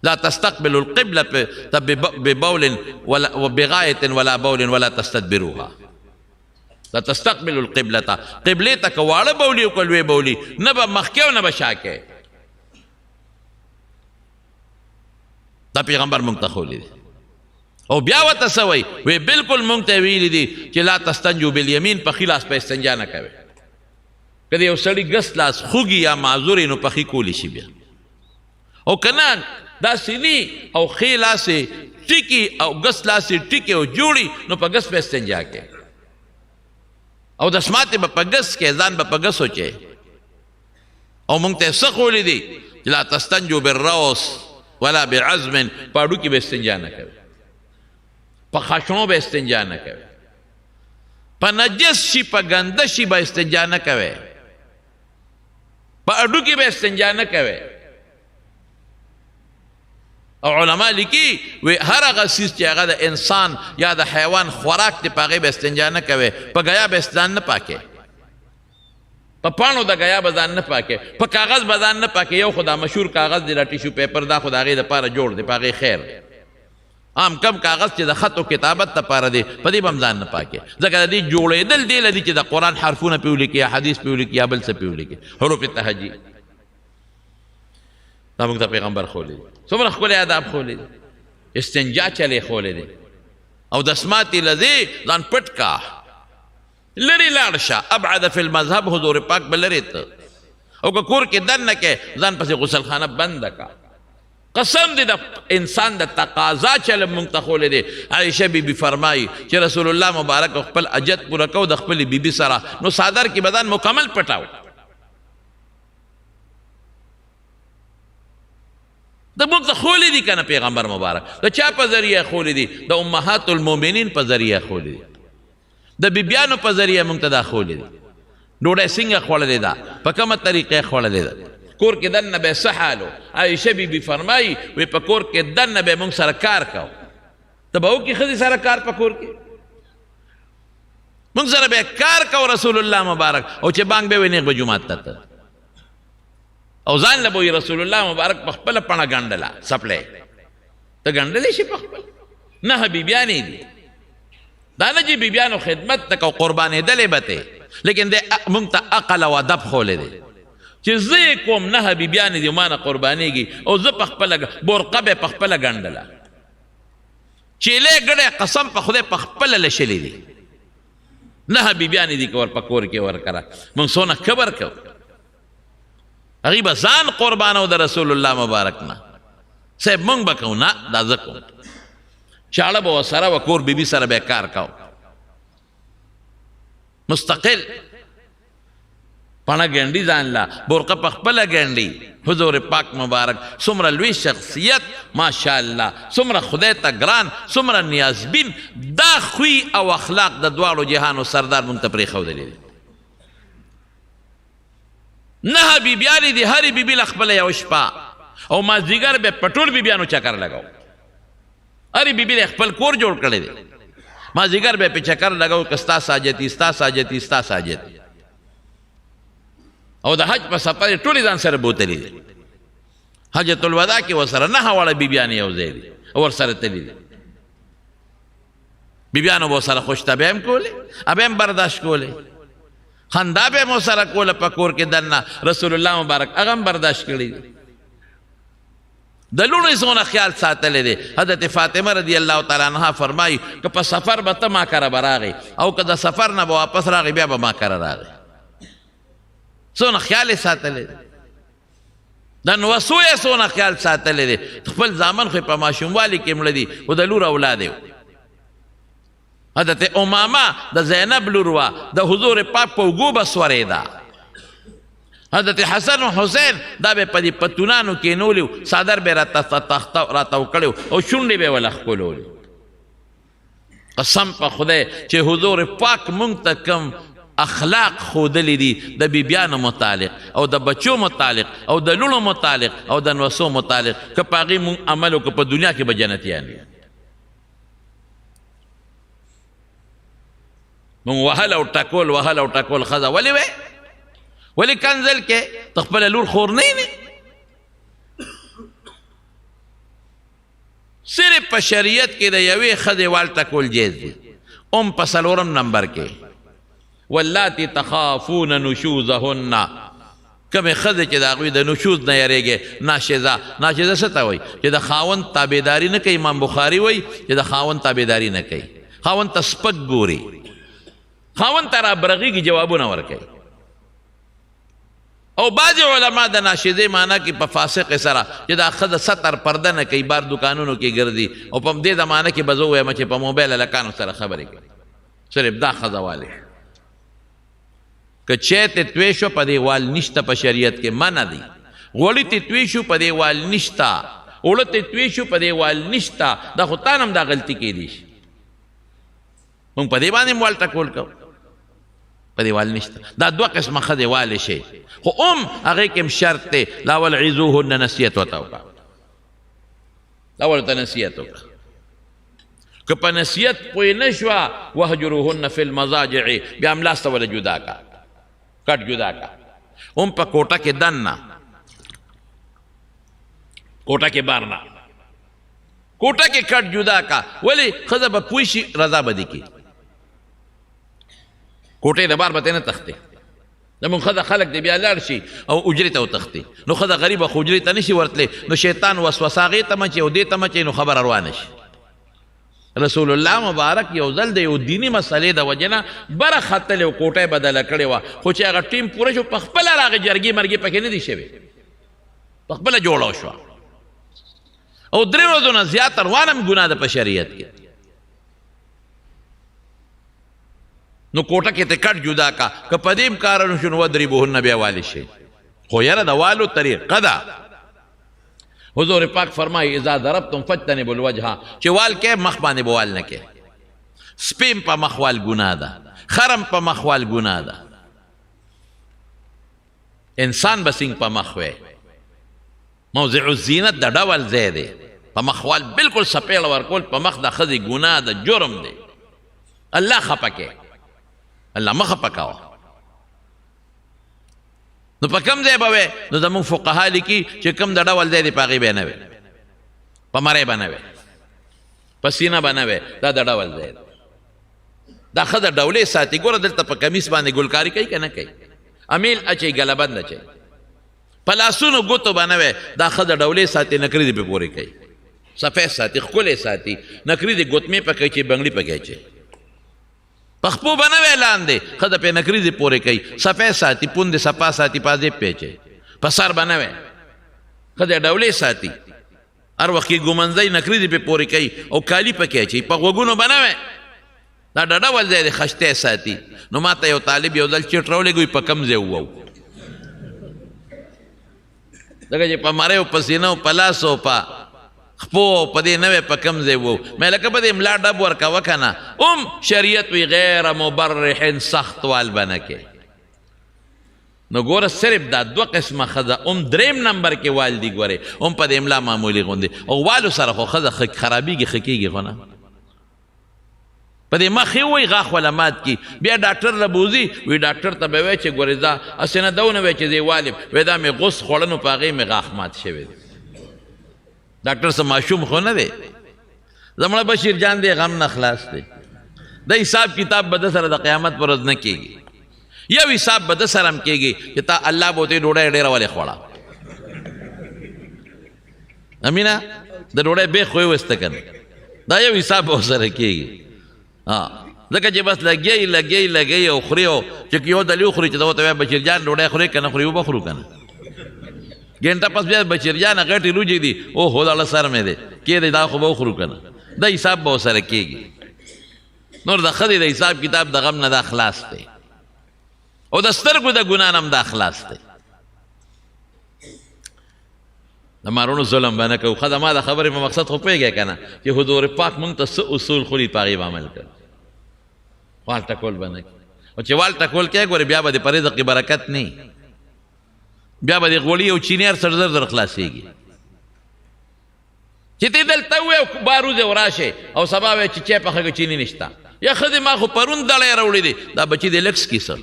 لا تستقبلوا القبلة ببول ولا وبغاية ولا بول ولا تستدبروها. لا تستقبلوا القبلة، قبلې ته که واړه بولي او که لوی بولي نه به مخکې او نه به شا کوې. دا پیغمبر مونږ ته ښوولی دی. او بیا ورته څه وایي؟ وایي بالکل مونږ ته ویلي دي چې لا تستنجو بالیمین، په ښي لاس په استنجا نه کوي. که د یو سړي ګس لاس خوږي یا معذور نو په ښي کولی شي بیا، او که نه داسې ني او ښی لاس یې ټیکي او ګس لاس یې ټیکي او جوړي، نو په ګس به استنجا کوي او دسماتې به په ګس کې، ځان به په ګس وچوي. او مونږ ته یې څه ښوولي دي چې لا تستنجو بالروس ولا بعظم، په هډوکي به استنجا نه کوي، په خشنو به استنجا نه کوي، په نجس شي په ګنده شي به استنجا نه کوي، په هډوکي به استنجا نه کوي. او علما لیکي وی هر هغه څیز چې هغه د انسان یا د حیوان خوراک دی په هغې به استنجا نه کوي، په ګیا به ځان نه پاکوي، په پاڼو د ګیا به ځان نه پاکوي، په کاغذ به ځان نه پاکوي. یو خو دا مشهور کاغذ دی، دا ټیشو پیپر، دا خو د هغې دپاره جوړ دی، په هغې خیر دی. عام کم کاغذ چې د خط او کتابت لپاره دی، په دې به هم ځان نه پاکوي، ځکه د دې جوړېدل دې له دي چې د قرآن حرفونه پرې ولیکي یا حدیث پرې ولیکي یا بل څه پرې ولیکي، حروف تهجي. دا موږ ته پیغمبر ښوولی دی، څومره ښکلی آداب ښوولی دی، استنجا چلې ښوولی دی. او دسماتې له ځې ځان پټ کا، لرې لاړ شه، ابعد فی المذهب، حضور پاک به لرې ته. او که کور کې دننه کې ځان پسې غسلخانه بنده کا. قسم دی د انسان د تقاضا چل مونږ ته ښوولی دی. عایشه بی بی فرمایي چې رسول الله مبارک خپل اجت پوره کو د خپلې بیبي سره، نو څادر کې به ځان مکمل پټاو. د موږ ته ښوولی دي که نه پیغمبر مبارک؟ د چا په ذریعه ښوولی دي؟ د امهات المؤمنین په ذریعه ښوولی دي، د بیبیانو په ذریعه موږ ته دا ښوولی دي. ډوډۍ څنګه خوړلې ده، په کومه طریقه یې خوړلې ده، کور کې دننه به یې څه حال و. عایشه بي بي فرمایي وی په کور کې دننه به یې موږ سره کار کاوه. ته به وکړي ښځې سره کار په کور کې؟ موږ سره به یې کار کاوه رسول الله مبارک، او چې بانګ به وي نېغ به جومات ته ته، او ځان له به وایي رسول الله مبارک په خپله پڼه ګنډله څپلۍ. ته ګنډلی شي په خپل؟ نه، بیبیانې دي. دا نه چې بیبیانو خدمت ته کو قربانېدلې به ته، لیکن دی موږ ته عقل او ادب ښوولی دی چې زه یې کوم، نه بیبیانې دي ما نه قربانېږي، او زه په خپله بورقه به په خپله ګنډله، چیلې ګړی قسم په خدای په خپله لشلې دي. نه بیبیانې دي که ور په کور کې ورکړه، موږ څونه کبر کوو. هغوی به ځان قربانو د رسول الله مبارک نه، صاحب موږ به کوو، نه دا زه کوم. چاړه به ورسره وه، کور بیبي سره به کار کاو، مستقل پڼه ګنډي ځان له، برقه په خپله ګنډي. حضور پاک مبارک څومره لوی شخصیت، ماشاءالله، څومره خدای ته ګران، څومره نیازبین. دا خوی او اخلاق د دواړو جهانو سردار مونږ ته پرېښودلی دی. نه بیبیانې دي، هرې بیبي له خپله یوه شپه او مازدیګر به په ټول بیبیانو چکر لګاو. هرې بیبي له خپل کور جوړ کړی دی، مازدیګر به په چکر لګاو که ستا ساجتي، ستا ساجتي، ستا ساجتي. او د حج په سفر یې ټولې ځان سره بوتلې دي. حجة الوداع کې ورسره نهه واړه بیبیانې یو ځای دي او ورسره تللي دي. بیبیانو به ورسره خوشطبعي هم کولې، به هم برداشت کولې، خندا به هم ورسره کوله په کور کې دننه. رسول الله مبارک هغه هم برداشت کړي دي. د لوڼو یې څونه خیال ساتلی دی. حضرت فاطمه رضی الله تعالی عنها فرمایي که په سفر به ته ما کره به راغی، او که د سفر نه به واپس راغی بیا به ما کره راغی. څونه خیال یې ساتلی دی. د نوسو یې څونه خیال ساتلی دی. خپل زامن خو یې په ماشوموالي کې مړه دي، خو د لور اولاد یې. حضرت امامه د زینب لور وه، د حضور پاک په اوږو به سورېده. حضرت حسن او حسین دا به په دې پتونانو کېنولي، څادر به یې راتاو کړی او شونډې به یې ورله ښکلولې. قسم په خدای چې حضور پاک مونږ ته کوم اخلاق ښودلي دي د بیبیانو متعلق او د بچو متعلق او د لوڼو متعلق او د نوسو متعلق، که په هغې مونږ عمل وکړو په دنیا کې به جنتیان یو. مونږ وهل او ټکول، وهل او ټکول ښځه ولې وې؟ ولې کنځل کې؟ ته خپله لور خور نه یې؟ صرف په شریعت کې د یوې ښځې وال ټکول جایز دي. هم په څلورم نمبر کې واللاتی تخافون نشوزهن، کومې ښځې چې د هغوی د نشوز نه یریږي، ناشزه. ناشزه څه ته وایي؟ چې د خاوند تابعداري نه کوي. امام بخاري وایي چې د خاوند تابعداري نه کوي، خاوند ته سپک ګوري، خاوند ته رابرغېږي، جوابونه ورکوي. او بعضې علما د ناشزې معنا کې په فاسق سره چې دا ښځه ستر پرده نه کوي، بار دوکانونو کې ګرځي، او په دې زمانه کې به زه ووایم چې په موبایل هلکانو سره خبرې کوي، صرف دا ښځه والې. که چای ته توی شو په دې وال نشته، په شریعت کې منع دی. غوړي ته توی شو په دې وال نشته، اوړه ته توی شو په دې وال نشته. دا خو تا نه هم دا غلطي کېدی شي. مونږ په دې باندې هم وال ټکول کوو، په دې وال نشته. دا دوه قسمه ښځې والې شي، خو هم هغې کې هم شرط دی، لا ولعظوهن، نصیحت ورته وکړه، دا ورته نصیحت وکړه. که په نصیحت پوه نه شوه، وهجروهن فی المضاجع، بیا هم لاس ته وله جدا کا، کټ جدا کا، هم په کوټه کې دننه، کوټه کې بار نه، کوټه کې کټ جدا کا. ولې؟ ښځه به پوه شي، رضا به دې کړي، کوټې د بار به ترې نه تښتې. زموږ ښځه خلک دې بیا لاړ شي او اجرې ته وتښتي، نو ښځه غریبه خو اجرې ته نشي ورتلی، نو شیطان وسوسه هغې ته مچوي او دې ته مچوي، نو خبره روانه شي. رسول الله مبارک یو ځل د یو دیني مسئلې د وجې نه بره ختلی او کوټه یې بدله کړې وه، خو چې هغه ټیم پوره شو، په خپله راغی، جرګې مرګې پکې نه دي شوې، په خپله جوړه شوه. او درې ورځو نه زیات روانه هم ګناه ده په شریعت کې. نو کوټه کې ته کټ جدا کا، که په دې هم کار نه شو نو وضربوهن، بیا والي شي. خو یاره د والو طریقه ده. حضور پاک فرمایي اذا ضربتم فاجتنبوا الوجه، چې وال کې مخ باندې به وال نه کې. سپیم په مخ وال ګناه ده، خرم په مخ وال ګناه ده، انسان به څنګه په مخ وي؟ موضع الزینت د ډول ځای دی، په مخ وال بالکل سپېړه ورکول په مخ د ښځې ګناه ده، جرم دی. الله خپه کوي، الله مه خپه کوه. نو په کوم ځای به وې؟ نو زموږ فقها لیکي چې کوم د ډول ځای دی په هغې به نه وې، په مرۍ به نه وې، په سینه به نه وې، دا د ډول ځای دی. دا ښځه ډولې ساتي. ګوره دلته په کمیس باندې ګلکاري کوي که نه کوي؟ امیل اچوي، ګلبند اچوي، په لاسونو ګوتو به نه وې. دا ښځه ډولې ساتي، نکري دې پې پورې کوي، سفید ساتي، ښکلی ساتي، نکري دې ګوتمې پکې اچوي، بنګړي پکې اچوي، په خپو به نه وې لاندې، ښځه پې نکریزې پورې کوي، سفید ساتي، پوندې صفا ساتي، پازې پې اچوي، په سر به نه وې. ښځه ډولې ساتي، هر وخت کې ګومنځی نکریزې پې پورې کوي او کالي پکې اچوي، په غوږونو به نه وې. دا ډډه ول ځای دی، خشتی ساتي. نو ما ته یو طالب یو ځل چټ راولېږه، په کوم ځای ووو؟ ځکه چې په مرۍ او په سینه او په لاس او په خپو او په دې نه وی په کوم ځای وو؟ مې لکه په دې ملا ډب ورکوه که نه. هم شریعت وی غیر مبرح، سخت وال به نه کې. نو ګوره صرف دا دوه قسمه ښځه هم دریم نمبر کې وال دي، ګورې هم په دې املا معمولي غوندې او والو سره خو ښځه خرابېږي، ښه کېږي خو نه. په دې مخ یې ووایي غاښ وله مات کړي، بیا ډاکټر له بوځي، وي ډاکټر ته به وایي چې ګورې ځه هسې نه دا ونه وایي چې زه یې والیم، وایي دا مې غوس خوړه نو په هغې مې غاښ مات شوی دی. ډاکټر څه ماشوم خو نه دی، زموږ بشیر جان دی، غم نه خلاص دی. د حساب کتاب به د سره د قیامت پر ورځ نه کېږي، یو حساب به د سره هم کېږي چې تا الله به ورته ډوډۍ ډېره ولې خوړه. امینه د ډوډۍ بیخ خو یې وایسته که نه، دا یو حساب به ورسره کېږي. ځکه چې بس لګیایي لګیایي لګیایي او خوري، او چې یو ځل یې وخوري چې ته ورته وایې بشیر جان ډوډۍ خورې که نه خورې، وبه خورو که نه. ګنټه پس بیا بشیر جان غټې روجې دي، اوهو داړه سر مې دی کېدی، دا خو به وخورو که نه، دا حساب به ورسره کېږي. نور د ښځې د حساب کتاب د غم نه دا خلاص دی، او د سترګو د ګناه نه هم دا خلاص دی. د مارونو ظلم به نه کوو. ښه زما د خبرې په مقصد خو پوهېږی که نه چې حضور پاک مونږ ته څه اصول ښولي، په هغې به عمل کوو. وال ټکول به نه کوي، او چې وال ټکول کوې ګورې بیا به دې په رزق کې برکت نه وي، بیا به دې غوړي او چیني هر څه زر زر خلاصېږي. چې ته دلته ووایې او بار وځې او راشې او سبا وایې چې چای پخه که چیني نشته، یا ښځې ما خو پرون دړی راوړی دی، دا بچي دې لږ څکي څه،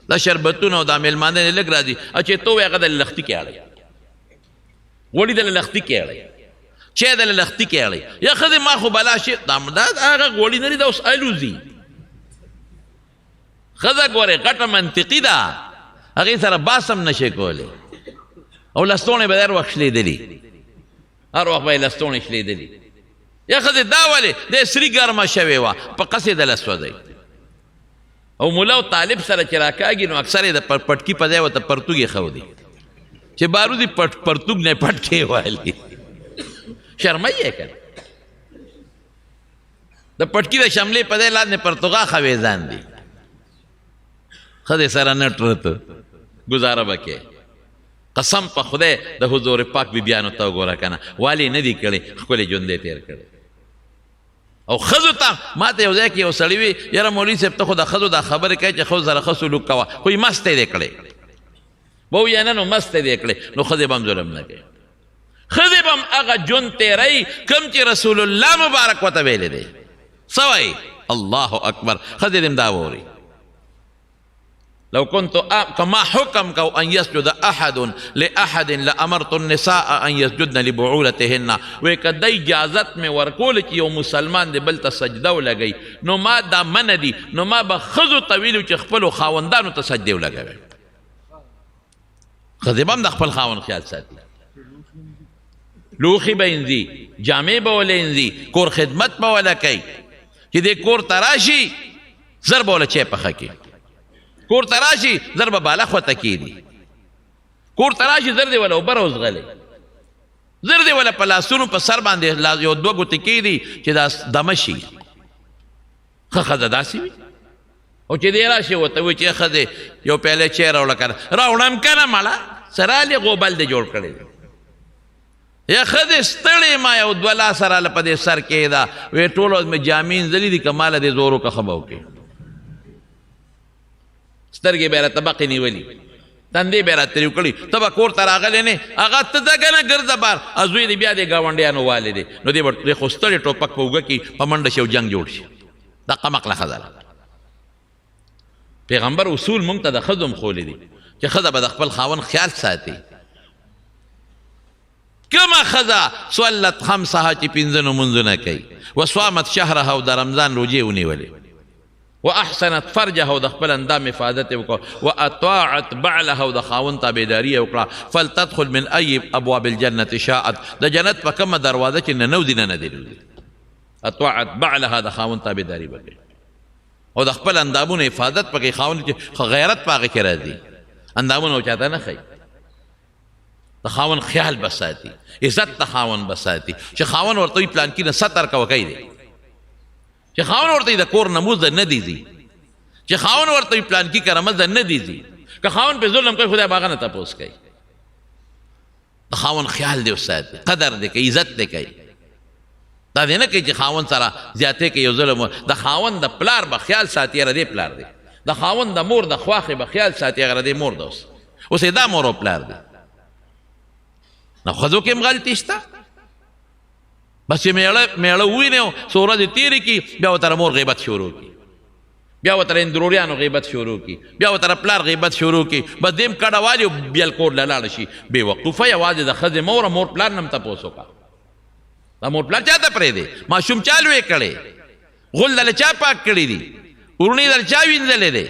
دا شربتونه او دا مېلمانه دې لږ راځي، او چې ته ووایې هغه د لښتي کې اړوي، غوړي د لښتي کې اړوي، چای د لښتي کې اړوي، یا ښځې ما خو بلا شي، دا هغه غوړي نه دي، دا اوس الوځي. ښځه ګورې غټه منطقي ده، هغې سره باس هم نشي کولی. او لستوڼې به هر وخت شلېدلي، هر وخت به یې لستوڼې شلېدلي. یا ښځې دا ولې د سري ګرمه شوې وه په قصې دله سوځوي. او مولا او طالب سره چې راکاږي نو اکثر یې د پټکي په ځای ورته پرتوګ ایښودي چې بارودي پرتوګ نه پټکی والي، شرموي یې که نه. د پټکي د شملې په ځای لاندې پرتوغاښ اوېزان دي. ښځې سره نه ټرته ګزاره به کوې. قسم په خدای د حضور پاک بیبیانو ته وګوره که نه، والې نه دي کړې، ښکلې ژوند یې تېر کړی. او ښځو ته ما ته یو ځای کې یو سړي وي، یاره مولوي صاحب ته خو د ښځو دا خبرې کوې چې ښځو سره ښه سلوک کوه، خو یې مستې دې کړې. به ووایه نه نو مستې دې کړې، نو ښځې به هم ظلم نه کوي، ښځې به هم هغه ژوند تېروي کوم چې رسول الله مبارک ورته ویلی دی. څه وایي؟ الله اکبر. ښځې دې هم دا واوري. لو كنت كما حكم کو ان يسجد احد لاحد لامرت النساء ان يسجدن لبعولتهن. وې که د اجازت مې ورکول چې یو مسلمان دې بل ته سجده ولګوي نو ما دا منع دي، نو ما به ښځو ته ویلو چې خپلو خاوندانو ته سجدې ولګوي. ښځې به هم د خپل خاوند خیال ساتي، لوښي به اینځي، جامې به وله اینځي، کور خدمت به وله کوي. چې دې کور ته راشي زر به وله چای پخه کړي، کور ته راشي زر به بالښت ورته کښېږدي، کور ته راشي زر دې وله اوبه راوځغلي، زر دې وله په لاسونو په سر باندې یو دوه ګوتې کښېږدي چې دا دمه شي. ښه ښځه داسې وي. او چې دی راشي ورته وایي چې ښځې یو پیاله چای راوړه که نه، راوړم که نه مړه، څه رالې غوبل دې جوړ کړی دی. یا ښځې ستړې ما یو دوه لاسه راله په دې سر کېده، وایي ټوله ورځ مې جامې اینځلې دي، که ماله دې زور وکړه ښه به وکړې. سترګې به یې راته بقې نیولي، تندې به یې راته تریو کړي، ته به کور ته راغلی نه، هغه ته ځه که نه ګرځه بار، زوی دې بیا دې ګاونډیانو والې دی، نو دی به خو ستړی ټوپک په اوږه کړي په منډه شي او جنګ جوړ شي. دا قمقله ښځه ده. پیغمبر اصول مونږ ته د ښځو هم ښوولي دي چې ښځه به د خپل خاوند خیال ساتي. کومه ښځه صلت خمسها چې پنځه نمونځونه کوي، وصامت شهرها او د رمضان روژې ونیولې، واحسنت فرجها او د خپل اندام حفاظت یې وکړ، واطاعت بعلها او د خاوند تابعداري یې وکړه، فلتدخل من ای ابواب الجنة شاءت، د جنت په کومه دروازه چې ننوځي ننه دې نوځي. اطاعت بعلها د خاوند تابعداري به کوي او د خپل اندامونو حفاظت پکې خاوند چې غیرت په هغې کې راځي، اندامونه چاته نه ښیي، د خاوند خیال به ساتي، عزت د خاوند به ساتي. چې خاوند ورته وایي پلانکي نه ستر کوه کوي دی، چې خاوند ورته د کور نه موزه نه دی ځي، چې خاوند ورته وایي پلانکي کره مزه نه دی ځي، که خاوند پرې ظلم کوي خدای به هغه نه تپوس کوي. د خاوند خیال دې وساتي، قدر دې کوي، عزت دې کوي. دا دې نه کوي چې خاوند سره زیاتې کوي یو ظلم. د خاوند د پلار به خیال ساتي، یاره دې پلار دی. د خاوند د مور د خواښې به خیال ساتي، هغه دې مور ده. اوس اوس یې دا مور او پلار دی. نو ښځو کې هم غلطي شته، بس چې مېړه وویني او څو ورځې تېرې کړي بیا ورته مور غیبت شروع کړي، بیا ورته اندروریانو غیبت شروع کړي، بیا ورته پلار غیبت شروع کړي، بس دې هم کډه والي او بیا کور له لاړه شي. بې وقوفه یوازې د ښځې مور مور پلار نه هم تپوس وکړه، دا مور پلار چاته پرېږدې؟ ماشوم چا لوی کړی؟ غول دله چا پاک کړي دي؟ وروڼې دله چا وینځلې دی؟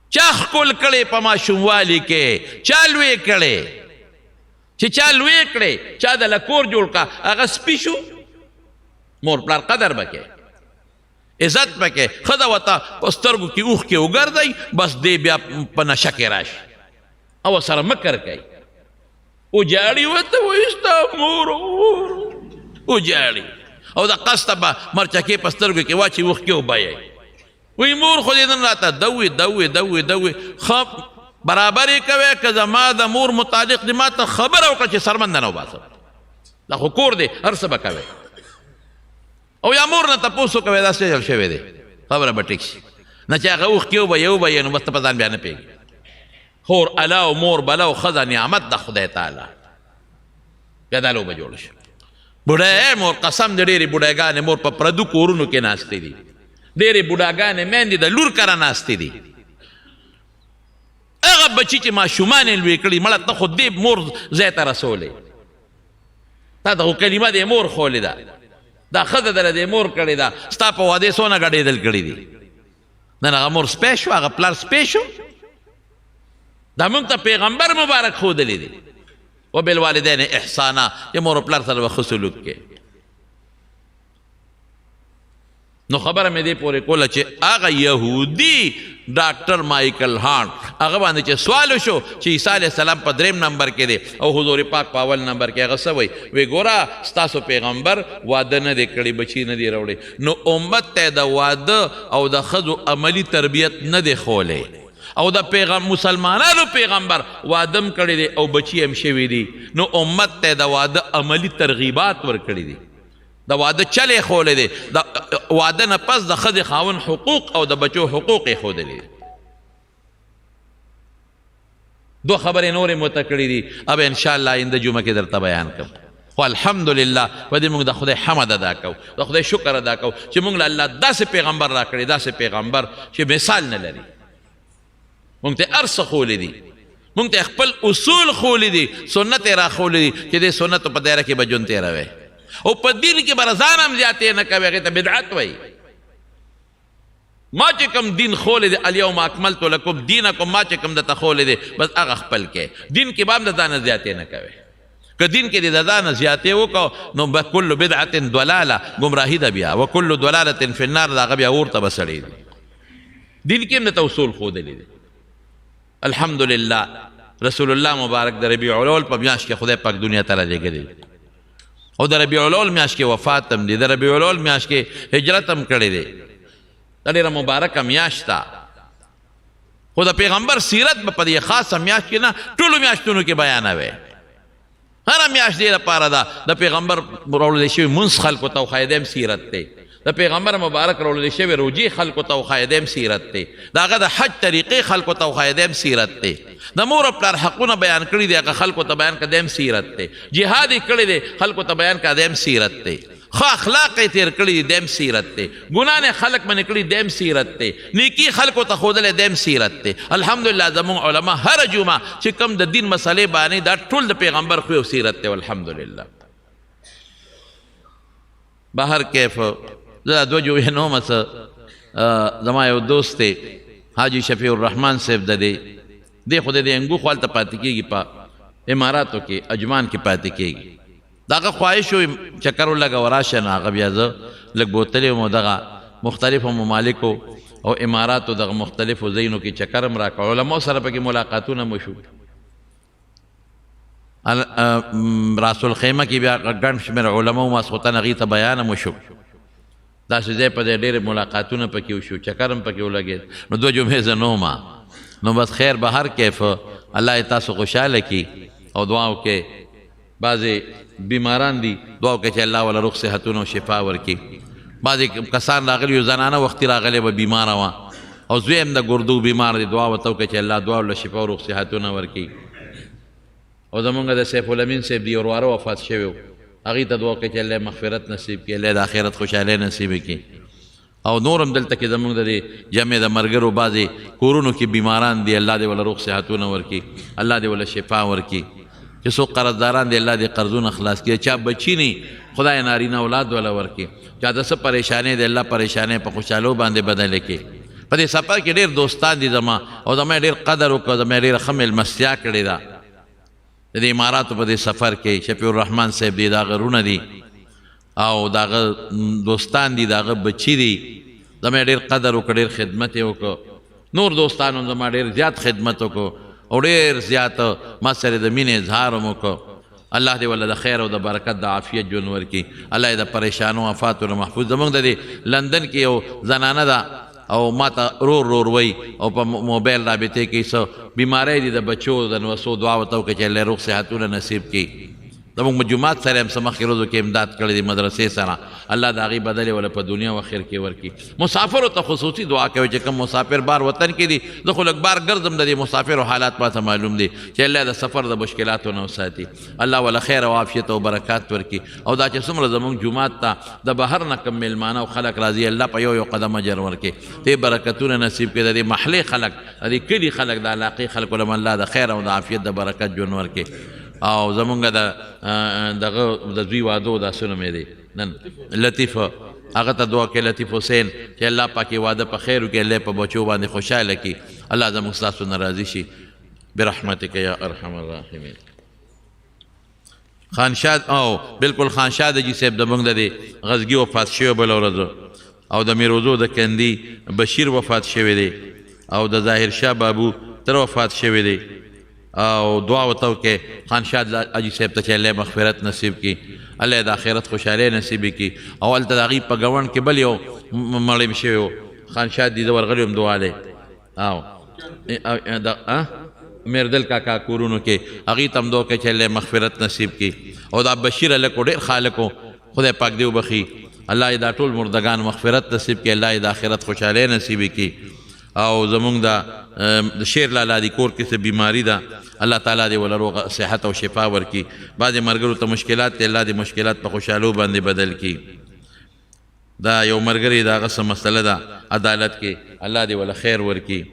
چا ښکل کړی په ماشوموالي کې؟ چا لوی کړی؟ چې چا لوی کړی، چا دله کور جوړ کړه، هغه سپي شو. مور پلار قدر به کوي، عزت به کوي. ښځه ورته په سترګو کې اوښکې وګرځوي، بس دی بیا په نشه کې راشي او سره مکر کوي، وجاړي ورته وایي ستا مور وجاړي، او د قصده به مرچکې په سترګو کې واچوي، اوښکې وبایي، وایي مور خو دې نن راته دوې دوې دوې دوې، ښه برابر یې کوې، که زما د مور متعلق دې ما ته خبره وکړه چې سرمن نه وباسم، دا خو کور دی هر څه به کوې. او یا مور نه تپوس وکوې دا څه چل شوی دی، خبره به ټیک شي. نه چې هغه اوښکې وبهیې وبهیې نو بس ته په ځان بیا نه پوهېږې. خور الا او مور بلا او ښځه نعمت د خدای تعالی، بیا دا لوبه جوړه شي. بوډۍ مور قسم دې، ډېرې بوډاګانې مور په پردو کورونو کې ناستې دي، ډېرې بوډاګانې میندې د لور کره ناستې دي. هغه بچي چې ماشومان یې لوی کړي، مړه ته خو دې مور ځای ته رسولې، تا ته خو کلمه دې مور ښولې ده، دا ښځه دله دې مور کړې ده، ستا په وادې څونه ګډېدل کړي دي. نن هغه مور سپی شو، هغه پلار سپی شو. دا موږ ته پیغمبر مبارک ښودلی دی. وبالوالدین احسانا، چې مور او پلار سره به ښه سلوک کوې. نو خبره مې دې پورې کوله چې هغه یهودي ډاکټر مایکل هارن هغه باندې چې سوال وشو چې عیسی علیه السلام په دریم نمبر کې دی او حضور پاک په اول نمبر کې، هغه څه وایي؟ وایي ګوره ستاسو پیغمبر واده نه دی کړی، بچي نه دی راوړی، نو امت ته د واده او د ښځو عملي تربیت نه دی ښولی، او د مسلمانانو پیغمبر واده هم کړی دی او بچي هم شوي دي، نو امت ته د واده عملي ترغیبات ورکړي دي، د واده چلې ښولی دی، د واده نه پس د ښځې خاوند حقوق او د بچو حقوق یې ښودلی دي. دوه خبرې نورې مو ته کړې دي، اب انشاءالله آینده جمعه کې درته بیان کوم. خو الحمدلله په دې موږ د خدای حمد ادا کوو، د خدای شکر ادا کوو چې موږ له الله داسې پیغمبر راکړی، داسې پیغمبر چې مثال نه لري. موږ ته هر څه ښوولي دي، موږ ته خپل اصول ښوولي دي، سنت یې راښوولي دي چې دې سنتو په دایره کې به ژوند تېروی او په دین کې به ځان هم زیاتې نه کوي، هغې ته بدعت وایي. ما چې کوم دین ښوولی دی، الیوم اکملت لکم دینکم، ما چې کوم درته ښوولی دی بس هغه خپل کې، دین کې به هم د ځانه زیاتې نه کوي. که دین کې دې د ځانه زیاتې وکړو نو کل بدعت ضلاله، ګمراهي ده بیا، وکل ضلاله فی النار، د هغه بیا اور ته به سړی دی. دین کې هم درته اصول ښودلی دی. الحمدلله رسول الله مبارک د ربیع الاول په میاشت کې خدای پاک دنیا ته رالیږلی دی، او د ربیع الاول میاشت کې وفات هم دی، د ربیع الاول میاشت کې هجرت هم کړی دی. دا ډېره مبارکه میاشت ده، خو د پیغمبر سیرت به په دې خاصه میاشت کې نه، ټولو میاشتونو کې بیانوي. هره میاشت دې لپاره ده د پیغمبر راوړل شوی مونځ خلکو ته وښایي، دی هم سیرت دی. د پیغمبر مبارک راوړل شوی روژې خلکو ته وښایي، دی هم سیرت دی. د هغه د حج طریقې خلکو ته وښایي، دی هم سیرت دی. د مور او پلار حقونه بیان کړي دي، هغه خلکو ته بیان کړه، دی هم سیرت دی. جهاد یې کړی دی، خلکو ته بیان کړه، دی هم سیرت دی. ښه اخلاق یې تېر کړي دي، دی هم سیرت دی. ګناه نه خلک منع کړي، دی هم سیرت دی. نیکي خلکو ته ښودلی، دی هم سیرت دی. الحمدلله زموږ علما هره جمعه چې کوم د دین مسلې باندې، دا ټول د پیغمبر خوی او سیرت دی. الحمدلله. بهر کیف زه دا دوه جمعې نه وم، څه زما یو دوست دی حاجي شفیع الرحمن صاحب، د دی دی خو د دې انګو خو هلته پاتې کېږي، په اماراتو کې اجمان کې پاتې کېږي. د هغه خواهش و چکر ولګوه راشه، نو هغه بیا زه لږ بوتلی وم، دغه مختلفو ممالکو او اماراتو دغه مختلفو ځایونو کې چکر هم راکړ، علماو سره پکې ملاقاتونه مو شو. راس الخیمه کې بیا ګڼ شمېر علماو ماسخوتن هغوی ته بیان هم وشو. داسې ځای په ځای ډېر ملاقاتونه پکې وشو، چکر هم پکې ولګېد. نو دوه جمعې زه نه وم، نو بس خیر به هر کیف الله یې تاسو خوشحاله کړي او دعا وکړئ. بعضې بیماران دي، دعا وکړئ چې الله وله روغ صحتونه او شفا ورکړي. بعضې کسان راغلي یو زنانه وختي راغلې وه، بیماره وه او زوی هم د ګردو بیمار دی، دعا ورته وکړئ چې الله دعا له شفا او روغ صحتونه ورکړي. او زمونږ د سیف الامین صاحب دی ورواره وفات شوی و، هغوی ته دعا وکړئ چې الله مغفرت نصیب کړي، الله د آخرت خوشحالۍ نصیب کړي. او نور هم دلته کې زمونږ د دې جمع د ملګرو بعضې کورونو کې بیماران دي، الله دې وله روغ صحتونه ورکړي، الله دې وله شفا ورکړي. چې څوک قرضداران دي الله دې قرضونه خلاص کړي، چا بچي نی خدای نارینه اولاد وله ورکړي، چا د څه پریشانې دی الله پریشانې په خوشحالو باندې بدلې کړي. په دې سفر کې ډېر دوستان دي زما، او زما یې ډېر قدر وکړ، زما یې ډېره ښه مېلمستیا کړې ده. د دې اماراتو په دې سفر کې شفیع الرحمن صاحب دی، د هغه وروڼه دي او د هغه دوستان دي، د هغه بچي دي، زما یې ډېر قدر وکړ، ډېر خدمت یې وکړ. نور دوستانو هم زما ډېر زیات خدمت وکړ او ډېر زیات ما سره د مینې اظهار هم وکړ. الله دې وله د خیر او د برکت د عافیت ژوند ورکړي، الله یې د پریشانو آفاتو نه محفوظ. زموږ د دې لندن کې یو زنانه ده او ما ته رور رور وایي او په موبایل رابطې کوي، څه بیمارۍ دي د بچو د نوسو، دعا ورته وکړي چې الله روغ صحتونه نصیب کړي. زموږ جومات سره هم څه مخکې ورځو کې امداد کړی دی مدرسې سره، الله د هغې بدلې وله په دنیا او آخر کې ورکړي. مسافرو ته خصوصي دعا کوي چې کوم مسافر بار وطن کې دي، زه خو لږ بار ګرځم، د دې مسافرو حالات ماته معلوم دي، چې الله د سفر د مشکلاتو نه وساتي، الله وله خیر او عافیت او برکات ورکړي. او دا چې څومره زموږ جومات ته د بهر نه کوم مېلمانه او خلک راځي، الله په یو یو قدم اجر ورکړي، دې برکتونه نصیب کړي. د دې محلې خلک، د دې کلي خلک، د علاقې خلکو له الله د خیر او د عافیت د برکت ژوند ورکړي. او زمونږ د دغه د زوی واده دا څه نوم یې دی نن، لطیف، هغه ته دعا کوي، لطیف حسین، چې الله پاک یې واده په خیر وکړي، الله یې په بچو باندې خوشحاله کړي، الله زموږ ستاسو نه راضي شي. برحمتک یا ارحم الراحمین. خانشاد او بالکل خانشاد جی صاحب د موږ د غزګي وفات شوی بل ورځ، او د میروزو د کندي بشیر وفات شوی دی، او د ظاهر شاه بابو تر وفات شوی دی. او دعا ورته وکړئ خانشاد حاجي صاحب ته چې الله یې مغفرت نصیب کړي، الله یې د آخرت خوشحالۍ نصیب کړي. او هلته د هغوی په ګاونډ کې بل یو مړی شوی و، خانشاد دی، زه ورغلی وم دعا دی. او میردل کاکا کورونو کې هغوی ته هم دعا وکړئ چې الله یې مغفرت نصیب کړي. او دا بشیر هلک و، ډېر ښه هلک و، خدای پاک دې وبخښي، الله یې دا ټول مردګان مغفرت نصیب کړي، الله یې د آخرت خوشحالۍ نصیب کړي. او زمونږ د شیر لالا دی کور کې څه بیماری ده، الله تعالی دې وله روغ صحت او شفا ورکړي. بعضې ملګرو ته مشکلات دي، الله دې مشکلات په خوشحالو باندې بدل کړي. دا یو ملګری د هغه څه مسله ده عدالت کې، الله دې وله خیر ورکړي.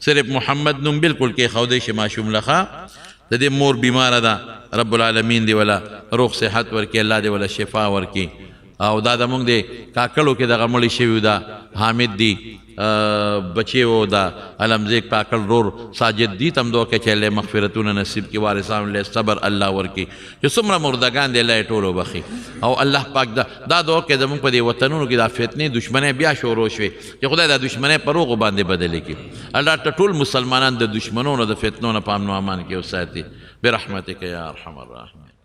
صرف محمد نوم بالکل کېښودی شي ماشوم لخوا، د دې مور بیماره ده، رب العالمین دې وله روغ صحت ورکړي، الله دې وله شفا ورکړي. او دا د موږ د کاکړو کې دغه مړی شوی ده، حامد دی بچی و، دا علمزیک کاکړ رور ساجد دی، تم دعا کوي چې الله مغفرتونه نصیب کړي، وارثانو له صبر الله ورکړي. چې څومره مردګان دي الله یې ټول وبخښي. او الله پاک دا دعا کوي زموږ په دې وطنونو کې دا فتنې دښمنۍ بیا شروع شوې، چې خدای دا دښمنۍ په روغو باندې بدلې کړي. الله ته ټول مسلمانان د دښمنونو د فتنو نه په امن و امان کې وساتي برحمتک یا ارحم الراحمین.